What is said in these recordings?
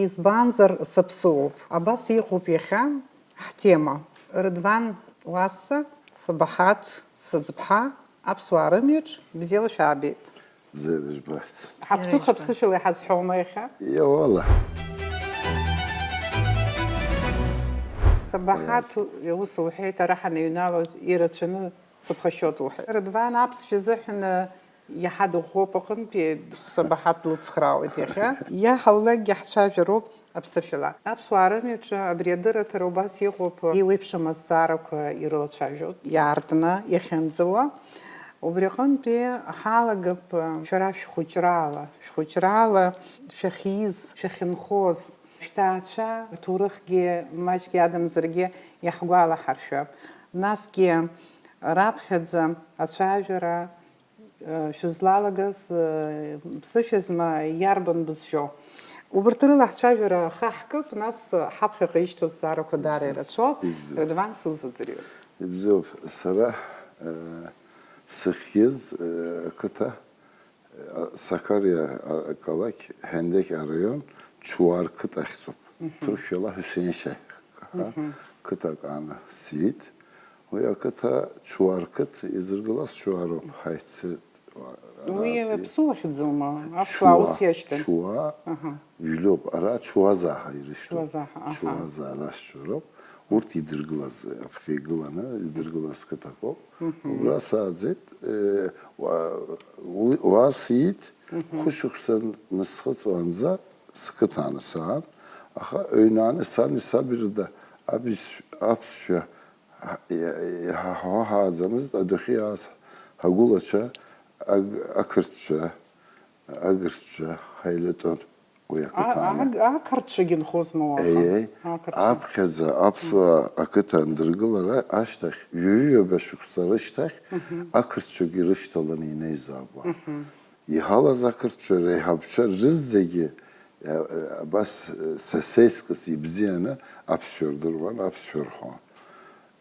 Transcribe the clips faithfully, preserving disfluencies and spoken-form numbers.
Избанзар, саԥсыуоуп. Абас иҟоуп иахьа ҳтема. Рыдван Уасса, Сабаҳаҭ Сыӡԥҳа, аԥсуаа рымҩаҿ бзиала шәаабеит. Бзиара жәбааит. Ҳаԥҭыхра ԥсышәала иҳазҳәома иахьа? Иауала. Сабаҳаҭ ус лҳәеит, ара ҳаныҩналоз ирацәаны сыԥхашьоит лҳәеит. Рыдван аԥсшәа азыҳәан иаҳа дыӷәӷәоуп аҟынтәи, Сабаҳаҭ длыцхраауеит иахьа. Иаҳа улакгьы ҳцәажәароуп аԥсышәала. Аԥсуаа рымҩаҿы абри адырраҭара убас иҟоуп, еиуеиԥшым азҵаарақәа ирылацәажәоит, иаартны иахьынӡауа. Убри аҟынтәи ҳалагап шәара шәхәыҷраала, шәхәыҷраала шәахьиз, шәахьынхоз, шәҭаацәа рҭоурыхгьы маҷк иадамзаргьы иаҳгәалаҳаршәап. Насгьы раԥхьаӡа ацәажәара шәызлалагаз, ԥсышәазма, иарбан бызшәоу? Убарҭ рыла ҳцәажәара хаҳкып, нас ҳаԥхьаҟа ишьҭоу азҵаарақәа даара ирацәоуп. Ибзиоуп. Рыдван сузыӡырҩып. Ибзиоуп. Сара, э, сахьиз, э, ақыҭа, э, Сакариа, а, ақалақь, Ҳендеқь араион, Чуар қыҭа ахьӡуп. Мгм. Ҭырқәшәала Ҳәсеин-Шьаиқаа, мгм, қыҭак аны сиит. Уи ақыҭа Чуар қыҭ изыргылаз Чуароуп, ҳаиццеит. Уи араатәи аԥсуа хьӡума? Аԥсуаа Чуа, ус иашьҭан. Чуа, аҳа, жәлоуп. Ара Чуазаа ҳәа ирышьҭоуп. Чуазаа, аҳа. Чуазаа рашьцәа роуп. Урҭ идыргылаз, аԥхьа игыланы, идыргылаз қыҭақәоуп. Мгм. Убра сааӡеит, э, уа-, уи, уа сиит, мгм, хәышықәса нысхыҵуанӡа сқыҭа ааны саан, аха аҩны аны сани саби рыда аб-, аԥсшәа ҳа-, иа-, иаҳҳәо ҳааӡамызт, адәахьы иааз ҳагәылацәа, аг-, ақырҭцәа, агырҭцәа ҳаилатәан уи ақыҭа ааны. А-, аг-, ақырҭцәагьы нхозма уаха? Еи, еи. Ақырҭцәа. Аԥхьаӡа аԥсуаа ақыҭа андыргылара ашьҭахь, ҩажәи ҩаба шықәса рышьҭахь, мгм, ақырҭцәагьы рышьҭаланы инеизаап уа. Мгм. Иҳалаз ақырҭцәа реиҳабцәа рызегьы, э, э, абас, э, сесеискас ибзианы аԥсшәа рдыруан, аԥсшәа рҳәон.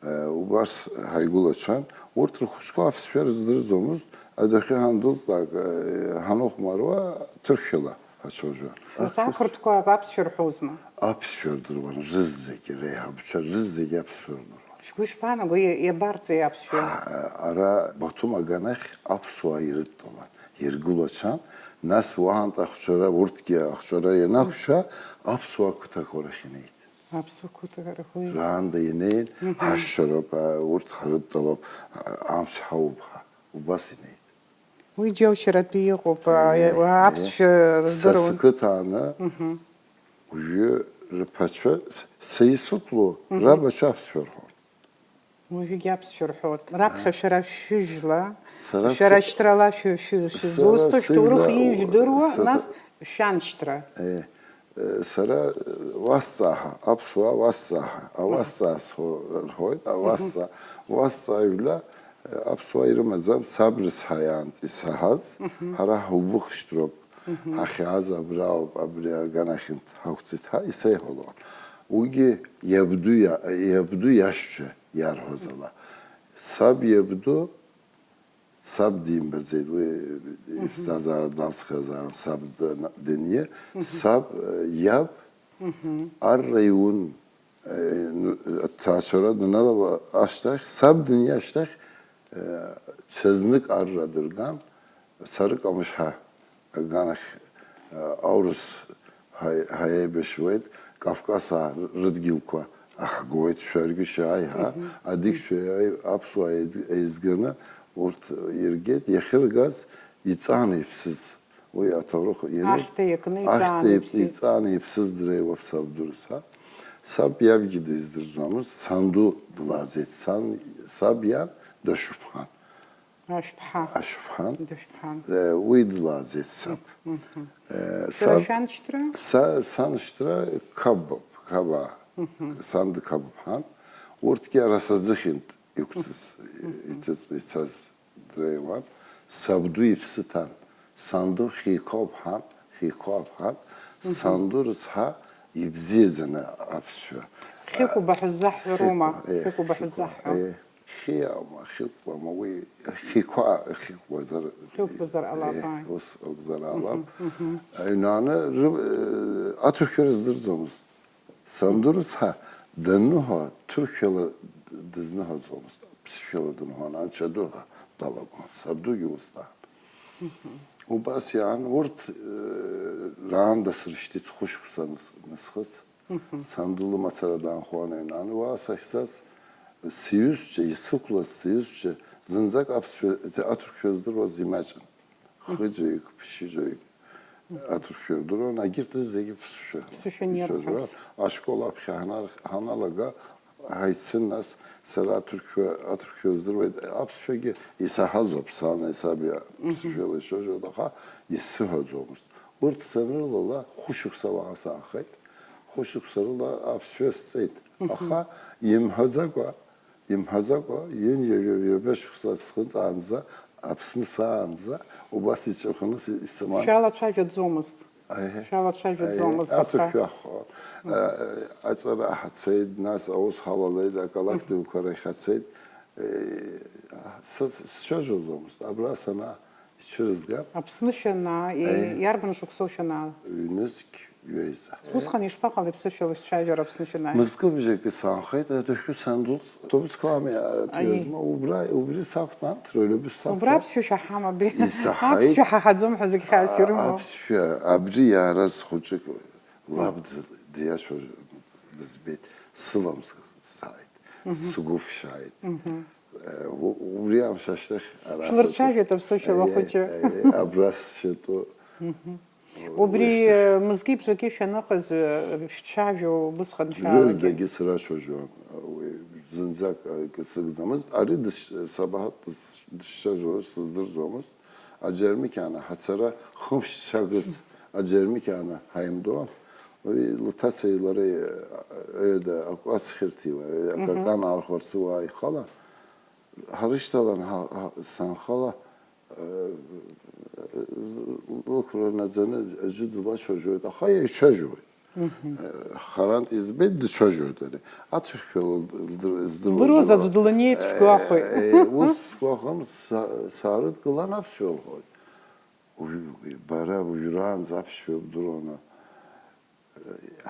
Э, убас ҳаигәылацәан. Урҭ рхәыҷқәа аԥсшәа рыздырӡомызт, адәахьы ҳандәылҵлак, э, ҳанахәмаруа, ҭырқәшәала ҳацәажәон. Нас ақырҭқәа аԥсшәа рҳәозма? Аԥсшәа рдыруан рызегьы, реиҳабцәа рызегьы аԥсшәа рдыруан. Шәгәы ишԥаанаго, иа-, иабарҵеи аԥсшәа? Ҳа-, ара Баҭым аганахь аԥсуаа ирыдтәалан, иргылацәан, нас уаантә ахәшәара, урҭгьы ахәшәара ианақәшәа, аԥсуаа қыҭақәа рахь инеит. Аԥсуа қыҭақәа рахь, уи. Раанда инеин, мгм, ҳашшароуп, а, урҭ ҳарыдтәалоуп, а, амш ҳауп ҳәа, убас инеит. Уи џьоушьаратәы иҟоуп, а, Е, уа е. Аԥсшәа Са рыздыруан. Сқыҭа ааны, мгм, уажәы рԥацәа, с-, са исықәлоу, мгм, рабацәа аԥсшәа рҳәон. Уажәыгьы аԥсшәа рҳәоит. Раԥхьа шәара шәыжәла, сара шәара с-, шьҭрала шәы-, шәы-, сара шәызусҭоу, шәҭоурых сыжәла, ижәдыруа, сара нас шәаншьҭра. Е, е, сара, е, уасҵааҳа, аԥсуаа уасҵааҳа, ауасҵаа сҳәо-, рҳәоит, ауасҵаа, уасҵаа ижәла, е, аԥсуаа ирымаӡам, саб рыцҳаиаант исаҳаз, ҳара ҳаубыхшьҭроуп. Ҳахьааз абра ауп, абри аганахьынтә ҳақәҵит ҳәа исеиҳәалон. Уигьы иабду иа-, иабду иашьцәа иарҳәоз ала. Саб иабду, саб димбаӡеит, уи иԥсҭазаара далҵхьазаарын, саб дана-, даниа, саб, э, иаб арра иун, Аҭаацәара даналала ашьҭахь, саб даниа ашьҭахь, э, ҽазнык арра дырган, Сарыкамышҳа аганахь, э, аурыс ҳаи-, ҳаиеибашьуеит, Кавказаа рыдгьылқәа аҳгоит, шәаргьы шәааи ҳәа, адыгьцәа иааи-, аԥсуаа еид-, еизганы урҭ иргеит, иахьыргаз иҵан иԥсыз. Уи аҭоурых иануп. Ахьҭа иакны иҵааны иԥсит. Ахьҭа ип-, иҵааны иԥсыз дреиуоуп саб дурыс, ҳа? Саб иабгьы диздырӡомызт, санду длааӡеит, сан, саб иан Дашәыԥҳан. Ашәԥҳа. Ашәԥҳан. Дашәԥҳан. Э, уи длааӡеит саб. Мгм. Э, шәара саб, шәаншьҭра? Са, саншьҭра Қабоуп, Қабаа. Мгм. Санду Қабоуԥҳан. Урҭгьы ара сазыхьынтә иқәцаз, мгм, иҭыҵ-, ицаз. Дреиуан, сабду иԥсы ҭан. Санду Хьиқәа-ԥҳан, Хьиқәа-ԥҳан, мгм, санду рыцҳа ибзиаӡаны аԥсшәа. Хьыкәба ҳәа ззаҳҳәароума? Хьыкәа, е, Хьыкәба ҳәа Хьыкәа, ззаҳҳәо. Е. хьи аума, хьыкәкәама, уи хьиқәа, хьыкәкәазар, Хьыкәкәазар ҟалап, э, ааи. Ус акәзар ҟалап. Мгм, мгм. Аҩнааны ры-, э, аҭырқәа рыздырӡомызт. Санду рыцҳа данныҳәа, ҭырқәшәала дызныҳәаӡомызт, ԥсышәала дынҳәон, анцәа ду ҳәа далагон, сабдугьы ус даҳәон. Мгм. Убас иаан, урҭ, э, раанда срышьҭит хәышықәса нас-, насхыҵ. Мгм. Санду лымацара даанхон аҩнан, уа сахьцаз, сиҩызцәа, исықәлаз сиҩызцәа, зынӡак аԥсшәа, аҭырқәшәа здыруаз имаҷын. Хыџьаҩык, ԥшьыжьаҩык аҭырқәшәа рдыруан, агьырҭ зегьы ԥсышәа. Ԥсышәа ишьоз ҳәа. Ашкол аԥхьа ҳанар-, ҳаналага, ҳаицын нас, сара аҭырқәшәа, аҭырқәшәа здыруеит, аԥсшәагьы исаҳазоуп, сан, саб иа-, Мгм. ԥсышәала ишьожьуан, аха исыҳәаӡомызт. Урҭ санрылала, хәышықәса уаҟа саахеит, хәышықәса рыла аԥсшәа сҵеит. Мгм. Аха имҳәаӡакәа, имҳәаӡакәа, ҩынҩажәа, ҩажәа шықәса схыҵаанӡа, Аԥсны саанӡа, убас иҵәахны си-, исыман. Шәалацәажәаӡомызт. Аиеи. Шәалацәажәаӡомызт, Аиеи, аха. Аҭырқәа ҳҳәон. Мгм. Э, аҵара ҳацеит, нас аус ҳалалеит, акалақь Мгм. дуқәа рахь ҳацеит. Э, са-, сцәажәаӡомызт, абра санаа, сцәырызгап. Аԥсны шәанаа, и-, Аиеи. Иарбан шықәсоу шәанаа? Ҩнызқь ҩеиза. Усҟан ишԥаҟалеи ԥсышәала шәцәажәара Аԥсны шәанааи? Мызкы бжакы саанхеит, адәахьы сандәылҵ, автобусқәа ами, а, Аиеи. Трезма, убра, убри сақәтәан, троллейбус сақәтәан. Убра аԥсшәа шәаҳама, бе? Исаҳаит. Аԥсшәа ҳаҳаӡом ҳәа зегь хьаас А, ирымоу. Аԥсшәа, абри иаараз хәыҷык лаб д-, диашоу дызбеит, сыламыс сааит, Мгм. сгәы ԥшааит. Мгм. Э, у-, убри амш ашьҭахь ара Шәлырцәажәеит сыцәа-, аԥсышәала Аиеи, хәыҷы. Аиеи, абра сшьатәы. Мгм. Убри, Уи ашьҭахь. э, мызки бжаки шәаныҟаз, э, шәцәажәо убысҟан шәалагеит? Рызегьы срацәажәон, уи зынӡак, э, сыгӡамызт. Ари дыш-, сабаҳа дыс-, дышцәажәоз сыздырӡомызт. Аџьармыкьана ҳацара хымш шагыз аџьармыкьана ҳаимдон. Уи лҭацеи лареи, э, ҩада акәац хьырҭиуа, Мгм. акакан аархәарцы уа ихала. Ҳарышьҭалан, ҳа-, ҳа-, санхала, лықәра наӡаны аӡәы дылацәажәоит, аха ицәажәоит. Мгм. Харантә избеит, дцәажәоит ари. Аҭырқәшәа лдыр-, здыруаз Здыруаз аӡә дыланиеит, шәгәахәит. Е, ус сгәахәын, са-, саарыдгылан, аԥсшәа лҳәоит. Уи, уи, бара уажәраанӡа аԥсшәа бдыруама?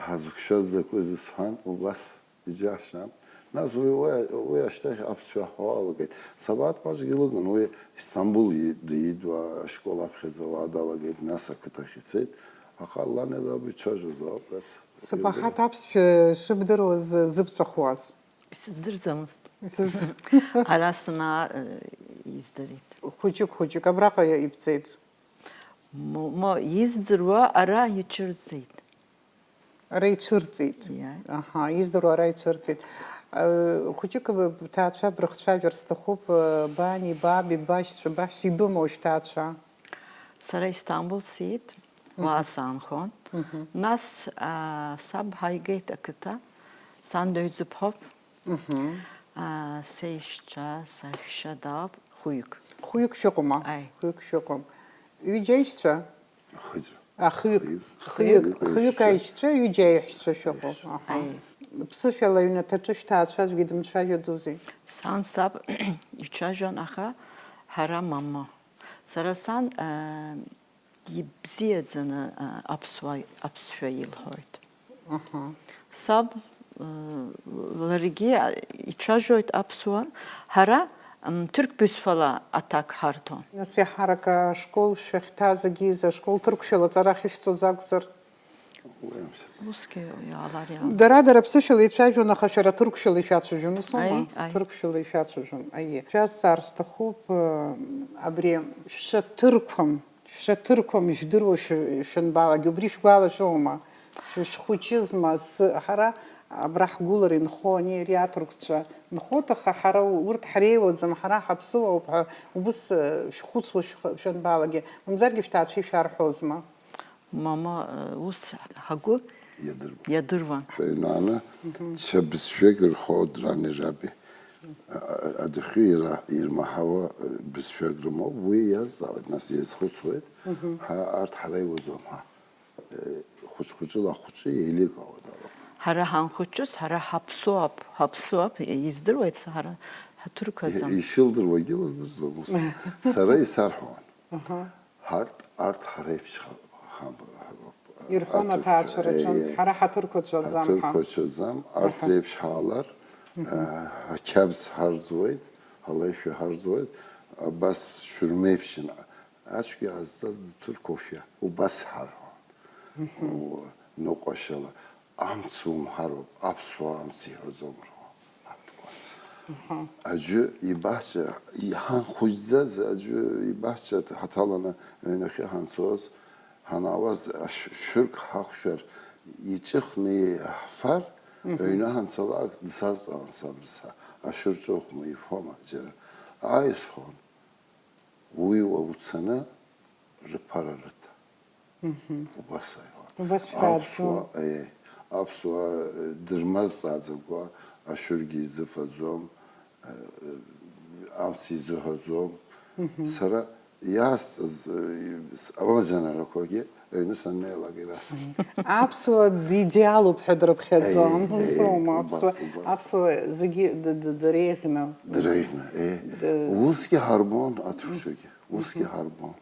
Ҳазықәшәаз закәызеи сҳәан, убас иџьасшьан. Нас уи, уи, уи ашьҭахь аԥсшәа ҳәа алагеит. Сабаҭ маҷгьы лыгын, уи Истамбул и-, диит, уа ашкол аԥхьаӡа уа далагеит, нас ақыҭахь ицеит. Аха лани лаби ицәажәоз ауп, нас. Сабаҳаҭ аԥсшәа шыбдыруаз зыбҵәахуаз? Исыздырӡомызт. Исыздыр-, Ара санаа, э, издырит. Хәыҷык-хәыҷык абраҟа ибҵеит. Мо-, мо, издыруа ара ицәырҵит. Ара ицәырҵит. Иа. Аҳа, издыруа ара ицәырҵит. Э, хәыҷык бҭаацәа брыхцәажәар сҭахуп, э, бани, баби, башьцәа, баҳәшьцәа ибымоу шәҭаацәа? Сара Истамбул сиит, Мгм. уа саанхон. Мгм. Нас, а, саб ҳаигеит ақыҭа, сан дыҩӡыԥҳоуп. Мгм. А, сеишьцәа, саҳәшьа даауп, хәҩык. Хәҩык шәыҟоума? Аи. Хәҩык шәыҟоуп. Ҩыџьа аишьцәа? Хыӡ. А, хҩык. Хҩык. Хҩык. Хҩык Хҩык аишьцәа. Аишьцәа, ҩыџьа аишьцәа шәыҟоуп. Аишьцәа. Аҳа. Аи. Ԥсышәала аҩнаҭаҿы шәҭаацәа аӡәгьы дымцәажәаӡозеи? Сан саб ицәажәон, аха ҳара мамоу. Сара сан, аа, ибзиаӡаны, аа, аԥсуа, аԥсшәа илҳәоит. Аҳа. Саб, э, ларгьы, а, ицәажәоит аԥсуа. Ҳара, м, ҭырқә бызшәала аҭак ҳарҭон. Нас иаҳарак ашкол шәахьҭаз агьиза, ашкол ҭырқәшәала аҵара ахьышәҵоз акәзар? Уи амш. Усгьы иаалар иаалар. Дара-дара аԥсышәала ицәажәон, аха шәара ҭырқәшәала ишәацәажәон, ус аума? Аи, аи. Ҭырқәшәала ишәацәажәон, аиеи. Шәазҵаар сҭахуп, э, абри шәшаҭырқәам, шәшаҭырқәам ижәдыруа шәы-, шәанбалагьы, убри шәгәалашәома? Шәышхәыҷызма? Сы-, ҳара абра ҳгәылара инхо ани ари аҭырқәцәа нхоит, аха ҳара у-, урҭ ҳреиуаӡам, ҳара ҳаԥсуаауп ҳәа убыс, э, шәхәыцуа шәх-, шәанбалагьы, мамзаргьы шәҭаацәа ишәарҳәозма? Мама, э, ус ҳгәы Иадыруан. Иадыруан. Ҳаҩнаны Мгм. цәа бызшәак рҳәо драни раби. А-, а-, адәахьы ира-, ирмаҳауа, э, бызшәак рымоуп, уи иазҵаауеит, нас иазхәыцуеит, Мгм. ҳа арҭ ҳара иуаӡом ҳәа. Э, хәыҷ-хәыҷыла ахәыҷы еиликаауеит ала. Ҳара ҳанхәыҷыз, ҳара ҳаԥсуап, ҳаԥсуап, издыруеит, ҳара Аҭырқәаӡам. Ишылдыруагьы лыздырӡом ус. Сара исарҳәон. Ҳарҭ, арҭ ҳара еиԥш ҳа-, ҳа-, ҳароуп. Ирҳәон аҭаацәа рҿынтә, ҳара ҳаҭырқәацәаӡам ҳәа. Ҳаҭырқәацәаӡам, арҭ реиԥш ҳаалар, ақьабз ҳарӡуеит, ҳалеишәа ҳарӡуеит, абас шәырмеиԥшьын. Ацәгьа ҟазҵаз дҭырқәоушәа, убас ҳарҳәон. Ныҟәашьала, амц умҳароуп, аԥсуаа амц иҳәаӡом рҳәон. Аҳҭқәа. Аӡәы ибаҳча, ҳанхәыҷӡаз, аӡәы ибаҳча ҳаҭаланы аҩнахьы ҳанцоз, ҳанаауаз, ашә-, шәырк ҳахәшәар, иҿыхны иаҳфар, аҩны ҳанцалак дсазҵаауан саб рыцҳа, ашәыр ҿыхәма, ифома, џьара. Ааи, сҳәон. Уи уа уцаны рыԥара рыҭа. Убас аиуан. Убас шәааӡон. Аԥсуа, е, аԥсуаа, е, дырмазҵааӡакәа ашәыргьы изыфаӡом, е, е, амц изыҳәаӡом. Сара иаасҵаз, е, с-, амазанарақәагьы аҩны саннеилак ирасҳәон. Аԥсуа идеалуп ҳәа дрыԥхьаӡон. Е, е, усоума, убас, аԥсуа, убас. Аԥсуа зегьы д-, д-, дреиӷьны. Дреиӷьны, е. Д-, усгьы ҳарбон аҭырқәцәагьы, усгьы ҳарбон.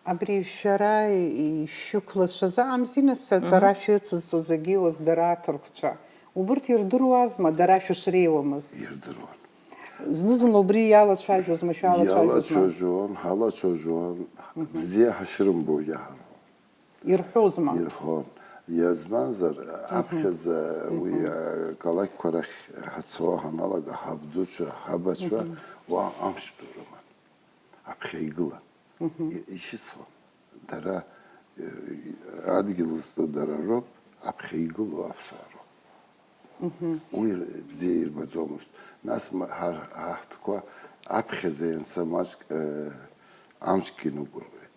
Абри шәара ишәықәлацәаз амзи, нас, аҵара шәыцызҵо зегьы уаз дара аҭырқәцәа? Убырҭ ирдыруазма дара шәышреиуамыз? Ирдыруан. Зны-зынла убри иалацәажәозма, шәалацәажәозма? Иалацәажәон, ҳалацәажәон, бзиа ҳашрымбогьы ҳарҳәон. Ирҳәозма? Ирҳәон. Избанзар, аԥхьаӡа уи, а, қалақьқәа рахь ҳацо ҳаналага, ҳабдуцәа, ҳабацәа, уа амч ду рыман. Аԥхьа игылан. И-, ишьыцуан. Дара, э, адгьыл зтәу дара роуп, аԥхьа игылоу аԥсуаа роуп. Уи бзиа ирбаӡомызт. Нас ма-, ҳар-, ҳаҳҭқәа аԥхьаӡа ианца маҷк, э, амчгьы нықәыргылеит.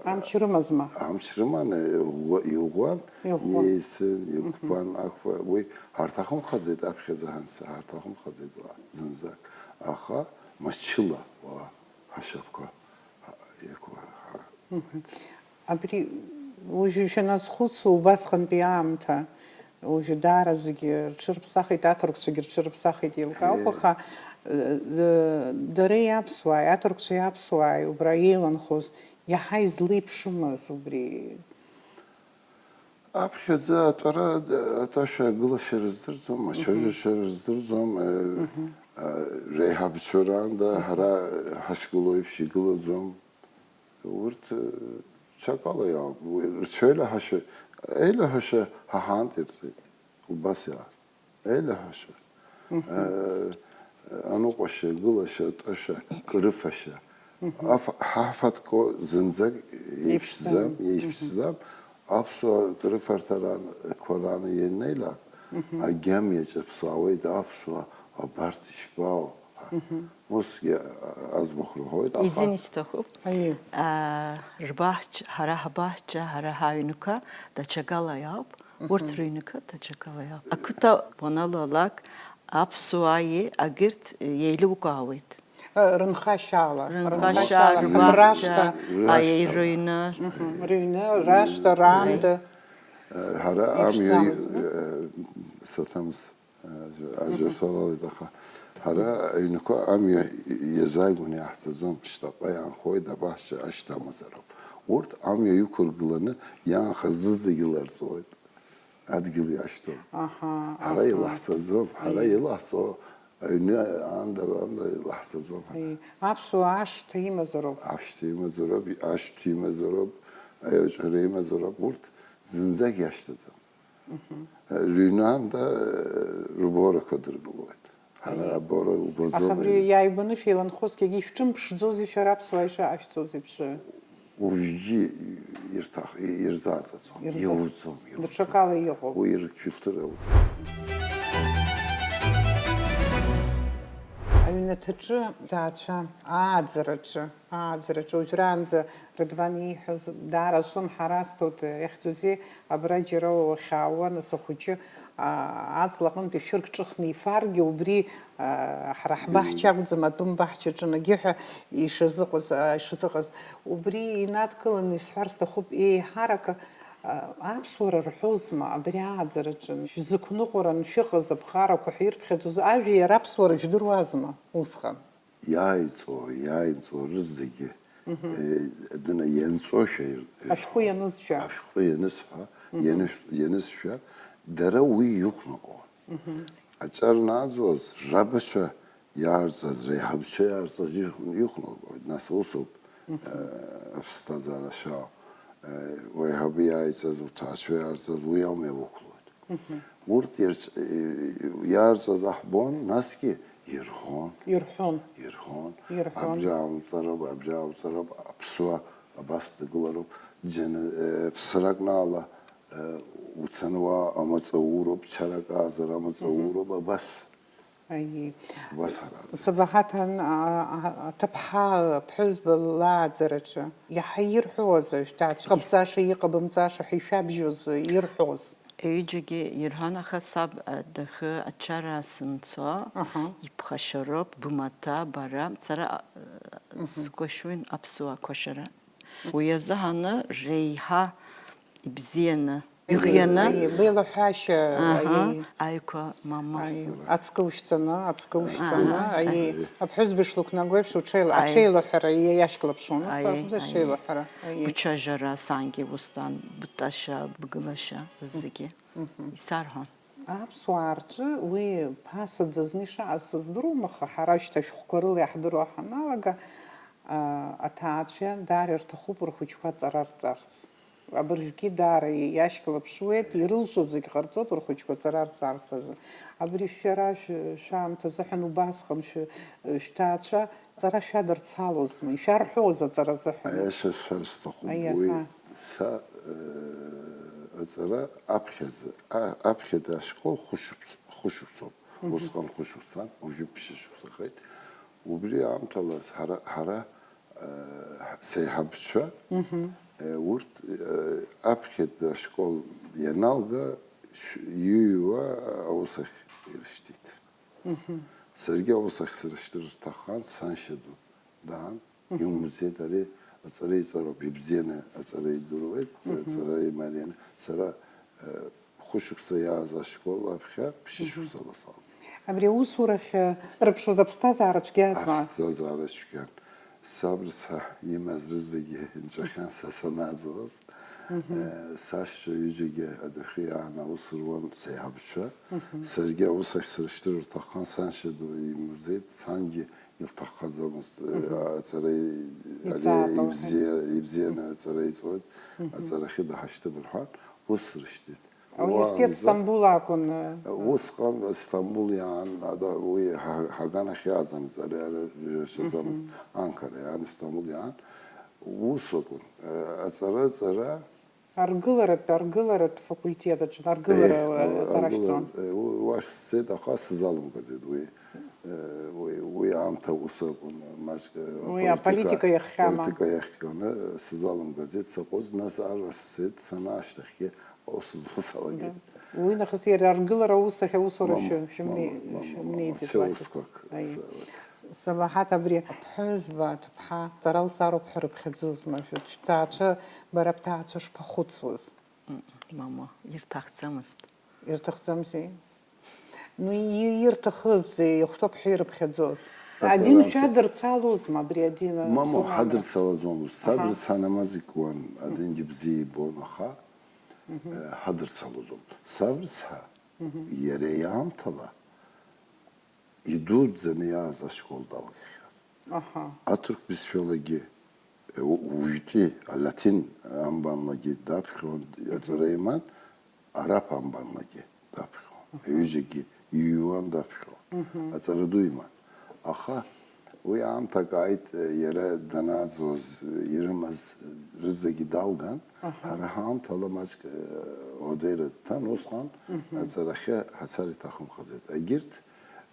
Амч рымазма? Амч рыман, э, иӷәӷәа-, иӷәӷәан, иӷәӷәан, еисын, иқәԥан, ақәԥа, уи ҳарҭахымхаӡеит аԥхьаӡа ҳанца, ҳарҭахымхаӡеит уа зынӡак. Аха мчыла уа ҳашьапқәа ҳа-, иқәу-, ҳа-, Абри уажәы шәаназхәыцуа убасҟантәи аамҭа, уажәы даара зегьы рҽырԥсахит, аҭырқәцәагьы рҽырԥсахит еилкаауп, аха, э, дареи аԥсуааи, аҭырқәцәеи аԥсуааи убра еиланхоз иаҳа излеиԥшымыз убри? Аԥхьаӡа атәара, атәашәа агылашьа рыздырӡом, ацәажәашьа рыздырӡом, э, э, реиҳабацәа раанда ҳара ҳашгылоу еиԥш игылаӡом. Урҭ, э, ҽакала иаауп. Уи рцәеилаҳәашьа, еилаҳәашьа ҳа ҳаанӡа ирҵеит. Убас иаауп. Еилаҳәашьа. Э, аныҟәашьа, гылашьа, атәашьа, кырыфашьа. Аф-, ҳафатәқәа зынӡак еиԥшӡам, еиԥшӡам. Аԥсуаа кырыфарҭа ран, қәа ран ианнеилак, агьама иаҿаԥсаауеит аԥсуаа, абарҭ ишԥаау ҳәа. Усгьы аӡбахә рҳәоит, аха изин исҭахуп. Аиеи. Аа, рбаҳч-, ҳара ҳбаҳча, ҳара ҳаҩнқәа даҽакала иауп, урҭ рыҩнқәа даҽакала иауп. Ақыҭа уаналалак, аԥсуааи агьырҭ еилукаауеит. Рынхашьаала. Рынхашьа, рынхашьаала, рбаҳча, рашҭа. Рашҭа. Аиеи, рыҩны. Мгм. Рыҩны, рашҭа, раанда. Ҳара амҩа, иԥшӡамызма? Э, саҭамыз. Аӡәыр салалеит, аха ҳара аҩнқәа амҩа иазааигәаны иаҳҵаӡом, шьҭахьҟа иаанхоит, абаҳча ашьҭамазароуп. Урҭ амҩа иқәыргыланы иаанхаз рызегьы ларҵоит, адгьыл иашьҭоуп. Аҳа, ҳара аҳа. Илаҳҵаӡом, ҳара илаҳҵо аҩны аанда, аанда илаҳҵаӡом ҳара. Аиеи, аԥсуаа ашҭа имазароуп. Ашҭа имазароуп, ашәҭ имазароуп, аиаҵәара имазароуп, урҭ зынӡак иашьҭаӡам. Рыҩны аанда, э, рборақәа дыргылоит. Ҳара абора убаӡом. Аха абри иааигәаны шәеиланхозгьы ишәҿымԥшӡози шәара аԥсуаа ишаашәҵоз еиԥш? Уажәгьы ирҭах-, ирзааӡаӡом, ирза-, иауӡом, иауӡом. Даҽакала иҟоуп. Уи ркультура ауӡом. Аҩнаҭаҿы ҭаацәа, ааӡараҿы. Ааӡараҿы уажәраанӡа Рыдван ииҳәаз даара слымҳа расҭоит, иахьӡузеи, абра џьара уахьаауа, нас ахәыҷы, аа, аҵла аҟынтәи шәырк ҿыхны ифаргьы, убри, аа, ҳара ҳбаҳча акәӡам, атәым баҳчаҿы егьи ҳәа ишазыҟаз, аа, ишазыҟаз. Убри инадкыланы исҳәар сҭахуп, еиҳарак Аԥсуара рҳәозма абри ааӡараҿы? Шәзықәныҟәаран шәыҟаз аԥҟарақәа ҳәа ирԥхьаӡоз ажәа иара аԥсуара жәдыруазма усҟан? Иааиҵо, иааимҵо рызегьы, Мгм. э, дына ианҵошәа ир-, Ашәҟәы ианызшәа. Ашәҟәы ианысҳәа, Мгм. ианышә-, ианысшәа, дара уи иқәныҟәон. Мгм. Аҿар нааӡуаз, рабацәа иаарҵаз, реиҳабцәа иаарҵаз иқә-, иқәныҟәоит, нас усоуп, Мгм. э, аԥсҭазаара шьаау. Э, уеиҳабы иааиҵаз, уҭаацәа иаарҵаз, уи аума иуқәлоит. Мгм. Урҭ ирц-, э, иаарҵаз аҳбон, насгьы ирҳәон. Ирҳәон. Ирҳәон. Ирҳәон. Абри ауҵароуп, абри ауҵароуп, аԥсуа абас дгылароуп, џьана-, э, ԥсракнаала, э, уцаны уа амаҵ ауроуп, чарак аазар амаҵ Мгм. ауроуп, абас. Аиеи. Убас ҳаразы. Сабаҳаҭан, а, а, аҭыԥҳа аԥҳәызба лааӡараҿы иаҳа ирҳәозар, шәҭаацәа иҟабҵаша, иҟабымҵаша ҳәа ишәабжьоз ирҳәоз? Ҩыџьагьы ирҳәон, аха саб адәахьы ачара сымцо, Аҳа. Иԥхашьароуп, бымаҭәа, бара, сара, а, Мгм. Сгәашәуеит аԥсуа қәашара. Уи азыҳәаны реиҳа ибзианы, Аиеи, гәырӷьаны. Аиеи, беилаҳәашьа, Аҳа, аиеи. Аиқәа мамоу. Аиеи, ацкы ушәҵаны, ацкы ушәҵаны, Аҳа. Аиеи. Аиеи. Аԥҳәызба ишылқәнагоу еиԥш уҽеила-, Аиеи. Аҽеилаҳәара, иа-, иашьклаԥшуан, Аиеи, аԥҳәызба аиеи. Аҽеилаҳәара, аиеи. Бычажара сангьы усҟан, бтәашьа, бгылашьа зегьы. Мгм. Исарҳәон. Аԥсуаа рҿы уи ԥасаӡа зны ишаҟаз сыздыруам, аха ҳара шьҭа шәҟәқәа рыла иаҳдыруа ҳаналага, а, аҭаацәа даара ирҭахуп рхәыҷқәа аҵара рҵарц. Абыржәгьы даара иашьклаԥшуеит, ирылшо зегь ҟарҵоит рхәыҷқәа аҵара рҵарц азы. Абри шәара шә-, шәаамҭа азыҳәан убасҟан шәы-, шәҭаацәа аҵара шәадырцалозма, ишәарҳәоз аҵара азыҳәан? Аиаша сҳәар сҭахуп, Аиаша. Уи са, э, аҵара аԥхьаӡа, а-, аԥхьатәи ашкол хәышықәс-, хәышықәсоуп. Мгм. Усҟан хәышықәсан, уажәы ԥшьышықәсахеит. Убри аамҭала ҳара, ҳара, э, сеиҳабцәа, Мгм. э, урҭ, э, аԥхьатәи ашкол ианалга, шә-, иҩуа аус ахь ирышьҭит. Мгм. Саргьы аус ахь срышьҭыр рҭаххан, саншьа ду даан, Мгм. Иумуӡеит, ари аҵара иҵароуп, ибзианы аҵара идыруеит, Мгм. Аҵара имарианы. Сара, э, хәышықәса иааз ашкол аԥхьа ԥшьышықәсала салгеит. Абри аусурахь, э, рыԥшуаз аԥсҭазаара цәгьазма? Аԥсҭазаара цәгьан. Саб рыцҳа имаз рызегьы инҵәахьан са санааӡауаз. Мгм. Э, сашьцәа ҩыџьагьы адәахьы иаан аус руан сеиҳабцәа. Мгм. Саргьы аус ахь срышьҭыр рҭаххан, саншьа ду имуӡеит, сангьы илҭаххаӡамызт, Мгм. Аҵара и-, ари Иҵаатәоу. Ибзиа-, ибзианы аҵара иҵоит, Мгм. Аҵарахьы даҳашьҭып рҳәан, ус срышьҭит. Ауниверситет Уаанӡа Стамбул акәын, э, Усҟан Стамбул иаан, ада-, уи ҳа-, ҳаганахь иааӡамызт, ари, ари, иашаӡамызт, Мгм. Анкара иаан, Стамбул иаан, ус акәын, э, аҵара, аҵара, Аргыларатә, аргыларатә факультет аҿы, аргылара, Еи, э, аҵара аргылара, шәҵон. Э, у-, уахь сцеит, аха сзалымгаӡеит уи. Э, уи, уи аамҭа ус акәын, маҷк, э, Уи аполитика, аполитика иахҟьама? Аполитика иахҟьаны, э, сзалымгаӡеит, саҟәыҵ, нас арра сцеит, санаашьҭахьгьы аус зуа салагеит. Да. Уи нахыс иара аргылара аус ахь аусура Мама, шәы-, шәымнеи-, мама, мама, мама, шәымнеиӡеит уахь. Сеусқәак Аи. С-, С-, Сабаҳаҭ абри аԥҳәызба, аҭыԥҳа, ҵара лҵароуп ҳәа рыԥхьаӡозма? Шәҭаацәа, бара бҭаацәа шԥахәыцуаз? Мама, ирҭахӡамызт. Ирҭахӡамзи? Ну, и-, ирҭахыз, ихәҭоуп ҳәа ирыԥхьаӡоз. Ас Адин анамца- шәадырцалозма абри адин? Мамоу, Аԥсуа ҳадырцалаӡомызт. Саб Аҳа. Рыцҳа намаз икуан, адингьы бзиа ибон, аха, Мгм. Э, ҳадырцалаӡом. Саб рыцҳа, Мгм. Иара иаамҭала идуӡӡаны иааз ашкол далгахьаз. Аҳа. Аҭырқә бызшәалагьы, э, у-, уажәтәи алатин амбанлагьы даԥхьон, Мгм. Аҵара иман, араԥ амбанлагьы даԥхьон. Мгм. Ҩыџьагьы иҩуан, даԥхьон. Мгм. Аҵара ду иман. Аха уи аамҭак ааит, э, иара данааӡоз, э, ирымаз, э, рызегьы далган. Аҳа. Ҳара ҳаамҭала маҷк, э, уадеира дҭан, усҟан Мгм. Аҵарахьы ҳацар иҭахымхаӡеит. Егьырҭ,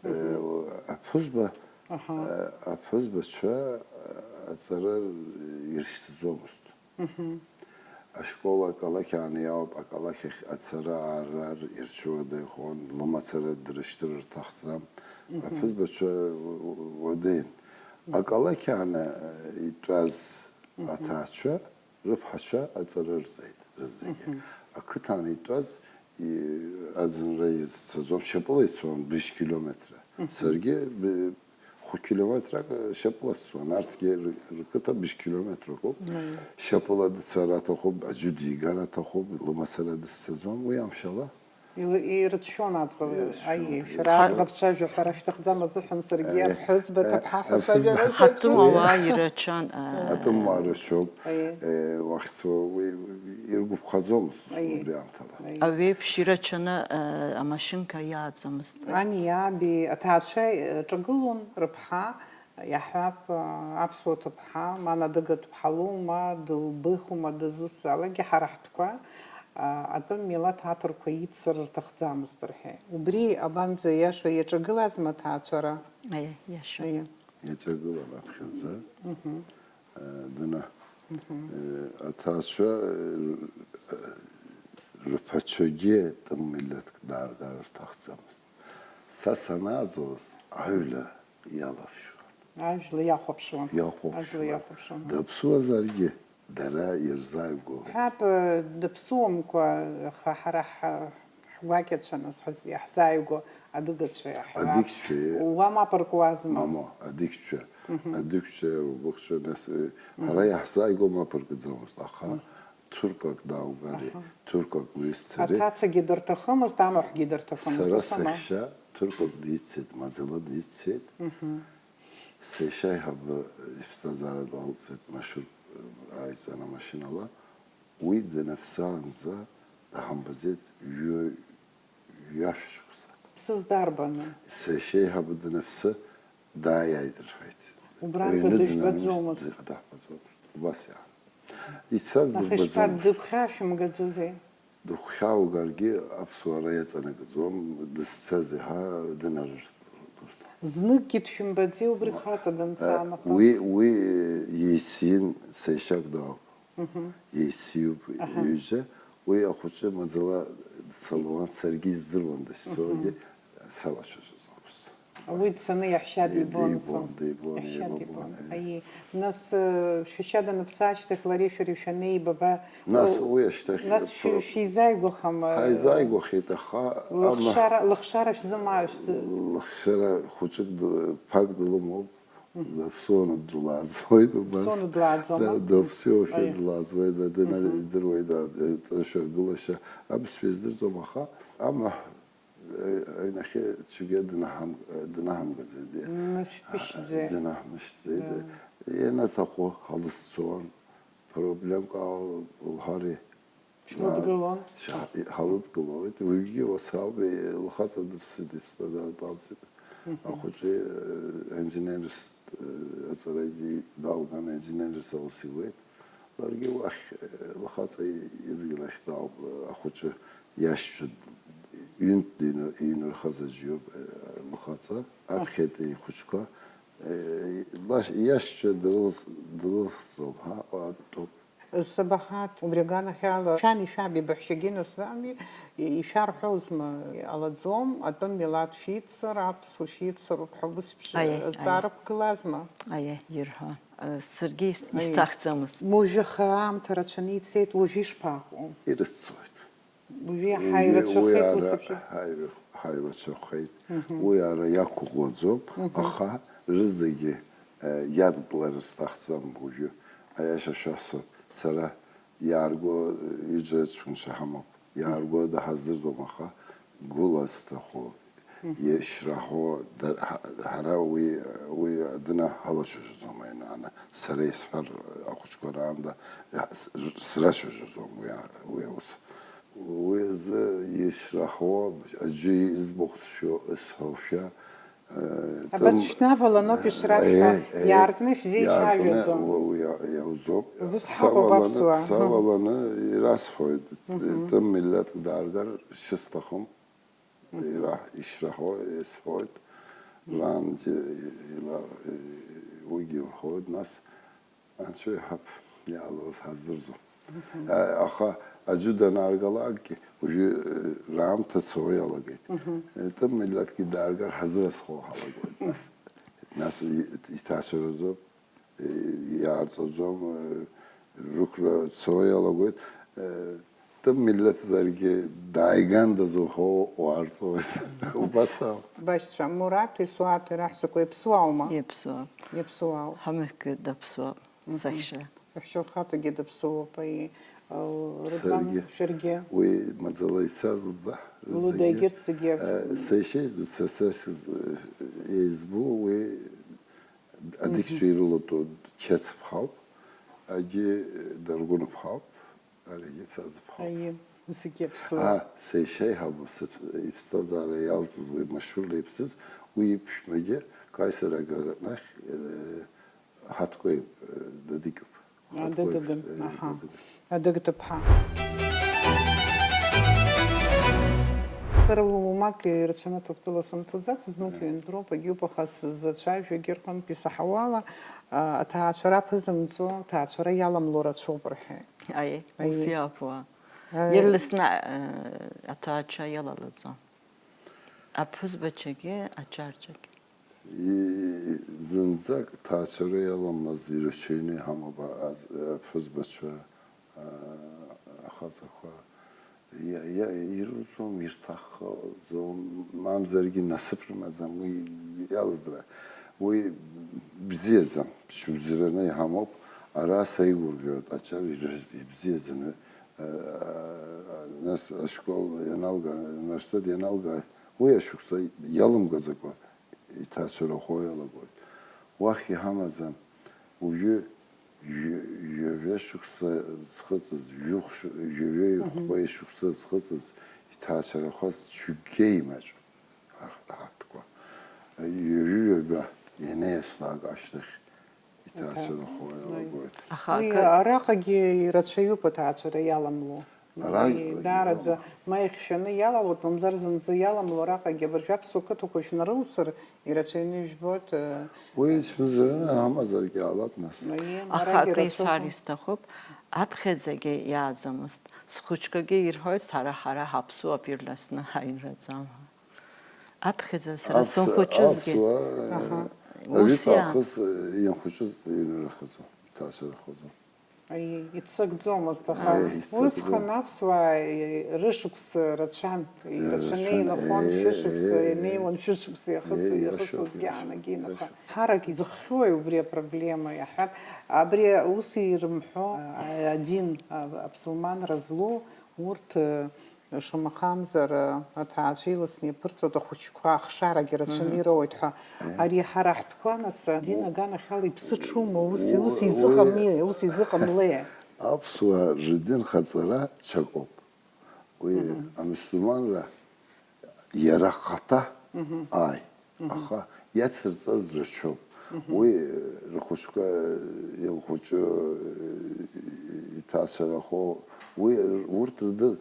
э, Мгм. Аԥҳәызба, Аҳа. Э, аԥҳәызбацәа, э, аҵара иршьҭӡомызт. Мгм. Ашкол акалақь ааны иаауп, акалақь ахь ацара аарар ирцәуадаҩхон, лымацара дрышьҭыр рҭахӡам. Мгм. Аԥҳәызбацәа у-, у-, уадаҩын. Мгм. Акалақь ааны, э, итәаз Мгм. Аҭаацәа рыԥҳацәа аҵара рҵеит. зегьы. Ақыҭан итәаз, и-, аӡынра изцаӡом, шьапыла ицон быжь километра. Саргьы б-, хәы километрак шьапыла сцон, арҭгьы ры-, рқыҭа быжь километрак ауп. Шьапыла дцар аҭахуп, аӡәы дигар аҭахуп, лымацара дысцаӡом, уи амшала. Ил-, ирыцәшәон аӡӷаб. Ирыцәшәон, аиеи, шәара ирыцәшәон. Аӡӷабцәа жәаҳәара шәҭахӡам азыҳәан саргьы, э, аԥҳәызба, э, ҭыԥҳа, аԥҳәызба. Хәашәагьы рацәоуп. Ҳаҭымуаа ирацәан, э, атымуаа рацәоуп, аиеи, э, уахьцо уи, уи иргәаԥхаӡомызт, аиеи, убри аамҭала. Аиеи. Аҩеиԥш ирацәаны, э, амашьынқәа иааӡомызт. Ани иаби аҭаацәа, э, ҿагылон рыԥҳа, иаҳҳәап, аԥсуа ҭыԥҳа, ма Надыга дыԥҳалоума, дылбыхума, дызусҭзаалакгьы ҳара ҳтәқәа, атәым милаҭ аҭырқәа идсыр рҭахӡамызт рҳәеит. Убри абанӡа иашоу, иаҿагылазма аҭаацәара? Аиа, иашоуп. Аиа. Иаҿагылан аԥхьаӡа, э, дына. Э, аҭаацәа, э, рԥацәагьы тәым милаҭк дааргар рҭахӡамызт. Са санааӡоз аҩла иалаԥшуан. Ажәла иахәаԥшуан. Иахәаԥшуан. Ажәла иахәаԥшуан. Даԥсуазаргьы, дара ирзааигәоу. Ҳәап, даԥсуамкәа, аха ҳара ҳа-, ҳгәакьацәа нас ҳаз-, иаҳзааигәоу адыгацәа иаҳҳәап. Адыгцәа, уа мап ркуазма? Мамоу, адыгцәа. Мгм. Адыгцәа, убыхцәа, нас, э, мгм, ҳара иаҳзааигәоу мап ркӡомызт, аха мгм, ҭырқәак дааугари, аҳа, ҭырқәак уҩызцари. Аҭацагьы дырҭахымызт, амаҳәгьы дырҭахымызт, сара ус ама? Саҳәшьа ҭырқәак диццеит, маӡала диццеит. Мгм. Сеишьа аиҳабы иԥсҭазаара далҵит, машәырк ааиҵан амашьынала. Уи даныԥсаанӡа даҳамбаӡеит ҩы-, ҩажәа шықәса. Ԥсыс дарбану? Сеишьа аиҳабы даныԥсы, дааиааит рҳәеит. Убранӡа аҩны дыжәбаӡомызт? Днанажьт, даҳбаӡомызт. Убас иаҳ-, ицаз дырбаӡомызт. Аха ишԥа, дыԥхьашәымгаӡозеи? Дыхәхьааугаргьы аԥсуара иаҵанакӡом, дызцаз иаҳа дынарырҭ-, лырҭ. Зныкгьы дшәымбаӡеи убри хаҵа данца, э, анаҟа? Уи, уи, э, еициин, сеишьак дауп. Мгм. Еициуп, аҳа, ҩыџьа. Уи ахәыҷы маӡала дцалуан, саргьы издыруан дышцогьы, мгм, салацәажәоз ауп. Уи дцаны иаҳәшьа, э, дибон, дибон, сон, дибон, иаҳәшьа еибабон, дибон, э. Аиеи. Нас, э, шәашьа даныԥсы ашьҭахь лареи шәареи шәанеибаба, нас, э, уи ашьҭахь нас шәи-, про-, шәизааигәахама? Ҳаизааигәахеит, аха, лыхшара, ама, лыхшара шәзыма-, шәзы-, лыхшара хәыҷык д-, ԥак дылымоуп, мгм, даԥсуаны длааӡоит убас. Даԥсуаны длааӡома? Да, даԥсуоушәа, аиеи, длааӡоит, да, дына-, мгм, идыруеит, да, да, тәашьа, гылашьа, аԥсшәа издырӡом, аха, ама, Аҩнахьы цәгьа днаҳам-, днаҳамгаӡеит. Днаҳмышьҭӡеит. Днаҳмышьҭӡеит. Да. Ианаҭаху ҳалызцон, проблемк ала лҳәари. Шәлыдгылон? Ша-, ҳалыдгылоит. Уигьы уасауп, лхаҵа дыԥсит, иԥсҭазаара далҵит. Мгм. Ахәыҷы, э, инженерс, э, аҵара иди-, далган, инженерс аус иуеит. Ларгьы уахь, э, лхаҵа идгьыл ахь даауп, э, ахәыҷы иашьцәа д-, ҩынтә дины-, иинырхаз аӡә иоуп, э, лхаҵа, аԥхьатәи ихәыҷқәа, э, лаш-, иашьцәа дрылс-, дрылсӡом, ҳа, атәоуп. Сабаҳаҭ, убри аганахьала, шәани шәаби баҳәшьагьы нас ами, ишәарҳәозма, иҟалаӡом, атәым милаҭ шәиццар, аԥсуа шәиццароуп ҳәа ус еиԥш, аиеи, азҵаара, аиеи, ықәгылазма? Аиеи, ирҳәон. Саргьы ис-, исҭахӡамызт. Уажәы аха аамҭа рацәаны ицеит, уажәы ишԥаҟоу? Ирыццоит. Уажәы уи, ҳаирацәахеит, уи ус ара еиԥш. Ҳаир-, ҳаирацәахеит. Мгм. Уи ара иақәыӷәӷәаӡом, мгм, аха рызегьы, э, иадкылар сҭахӡам уажәы. Аиаша шәасҳәап, сара иаарго, э, ҩыџьа ҷкәынцәа ҳамоуп. Иаарго даҳаздырӡом, аха гәыла сҭаху, мгм, ишраҳо, да-, ҳа-, ҳара уи, уи адына ҳалацәажәаӡом, аинаны. Сара исҳәар, ахәыҷқәа раанда, с-, срацәажәаӡом уи а-, уи аус. Уи азы ишраҳо, аӡәы избахә сшәо, сҳәошәа, э, абас тым-, шәнаваланоуп ишрашәҳәа, э, э, иаартны шәзеицәажәаӡом. Иаартны уа-, уи иа-, иауӡом. Ус ҳаҟоуп, саваланы, аԥсуаа. Саваланы ирасҳәоит, мгм, тым миллаҭк дааргар шысҭахым. Ира-, ишраҳо исҳәоит, рангьы ила-, уигьы илҳәоит, нас анцәа иҳәап, иаалоз ҳаздырӡом. Мгм. А-, аха аӡәы данааргалакгьы, уажәы, э, раамҭа цо иалагеит. Мгм. Э, тым миллаҭгьы дааргар ҳазрасхо ҳалагоит, нас. Нас и-, иҭацәыраӡоуп. Иаарҵаӡом, рықәра цо иалагоит. Тым миллеҭзаргьы дааигандаз уҳәо уаарҵуеит. Убас ауп. Башьцәа, Мураҭи Суаҭи раҳәсақәа иаԥсуааума? Иаԥсуа. Иаԥсуаауп. Ҳамыхьгьы даԥсуа сахьа. Аҳәшьа лхаҵагьы даԥсуоуп, аи, Руслан, Саргьы. Шәаргьы. Уи маӡала ицаз лда. Лыда, егьырҭ зегьы. Сеишеи са сасыз еизбу уи адикцәа ирылатәоу Чецыԥҳауп, егьи Даргәыныԥҳауп, аригьы Цазыԥҳауп. Аи, зегьы аԥсуа. А, сеишеи ҳабу сыԥ- иԥсҭазаара иалҵыз уи машәырла иԥсыз, уи иԥшәмагьы Каисар аганахь, э, Ҳаҭкәеи, э, дадыгьуп. А, Ҳаҭкәеи, дадыгын, э, аҳа. дадыгын. Адыгҭыԥҳа. Сара уамак ирацәаны Ҭырқәтәыла сымцаӡац, знык ҩынтәроуп, агьиуп, аха сзацәажәогьы рҟынтә исаҳауала, а, аҭаацәара аԥызымҵо, аҭаацәара иаламло рацәоуп рҳәеит. Аиеи, Аиеи. Ус иаапуа. Аи. Ирласны э, аҭаацәа иалалаӡом. Аԥҳәызбацәагьы аџьарцәагьы. И- Зынӡак ҭаацәара иаламлаз ирацәаҩны иҳамоуп, а- аз- аԥҳәызбацәа, а- ахаҵақәа. Иа- иа- Ирылҵуам, ирҭаххаӡом, мамзаргьы насыԥ рымаӡам, уи иалыздра. Уи бзиаӡам, ҽыбзиараны иҳамоуп, ара саигәырӷьоит, аҿар ирыз- ибзиаӡаны, а- а- нас ашкол ианалга, ауниверситет ианалга, уи ашықәса иалымгаӡакәа иҭаацәарахо иалагоит. Уахь иҳамаӡам, уажәы ҩ- ҩажәа шықәса зхыҵыз, жәохә ш- ҩажәеи хәба шықәса зхыҵыз иҭаацәарахаз цәгьа имаҷуп ҳарҭ- ҳарҭқәа. Ҩажәи ҩаба ианеислак ашьҭахь иҭаацәарахо иалагоит. Аха Уи акы- араҟагьы ирацәаҩуп аҭаацәара иаламло. Ара- Уи даараӡа ма ихьшәаны иалалоит, мамзар зынӡа иаламло араҟагьы абыржәы аԥсуа қыҭақәа шәнарылсыр, ирацәаҩны ижәбоит, э, Уи ицәмыӡырҩны амазаргьы ҟалап нас. Уи Аха арагьы акы рацәоуп. исҳәар исҭахуп, аԥхьаӡагьы иааӡомызт. Схәыҷқәагьы ирҳәоит, сара ҳара ҳаԥсуа ирласны ҳаинраӡам ҳәа. Аԥхьаӡа сара Аԥс- сынхәыҷызгьы. Аԥсуаа, Аҳа. Аҩы Ус иа- аахыс инхәыҷыз инрыхаӡом, иҭаацәарахаӡом. Аи, иццакӡомызт, аха Аи, иццакӡом. Усҟан аԥсуаа рышықәса рацәан, ирацәаны Рацәан, инахон еи, шәышықәса, еи, еи. инеиуан шәышықәса иахыҵуа, Еи, иахысуаз иашоуп, иаанагеит, аха иашоуп. ҳарак изыхҟьои убри апроблема, иаҳҳәап, абри ус ирымҳәо, а, адин, а, аԥсылманра злоу урҭ, а, шамахамзар, а, аҭаацәа иласны иаԥырҵоит ахәыҷқәа ахшарагьы рацәаны ироуеит ҳәа. Ари ҳара ҳтәқәа, нас, адин аганахьала иԥсыҽума, ус, ус изыҟами, ус изыҟамлеи? Аԥсуаа рдин хаҵара ҽакоуп. Уи амусульманра иара ахаҭа ааи, аха иацырҵаз рацәоуп. Уи рхәыҷқәа ианхәыҷу, иҭаацәарахо, уи урҭ рды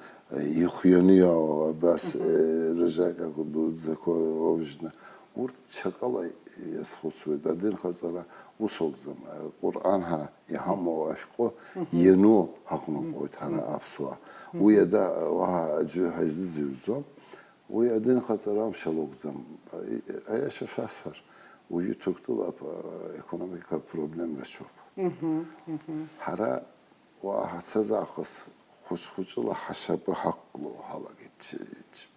ихҩаны иаауа абас рыжакьақәа дуӡӡақәа роужьны, урҭ ҽакала иазхәыцуеит. Адин хаҵара ус акәӡам. Ҟурҟан ҳәа иҳамоу ашәҟәы иану ҳаҟәнарҟьоит ҳара аԥсуаа. Уи ада уаҳа аӡәы ҳаизыӡырҩӡом. Уи адин хаҵара амшала акәӡам. Аиаша шәасҳәар, уажәы Ҭырқәтәыла ап- економика проблемра ацәоуп. Ҳара уа ҳацаз аахыс хәыҷ-хәыҷыла ҳашьапы ҳақәгылоу ҳалагеит, ч- ч-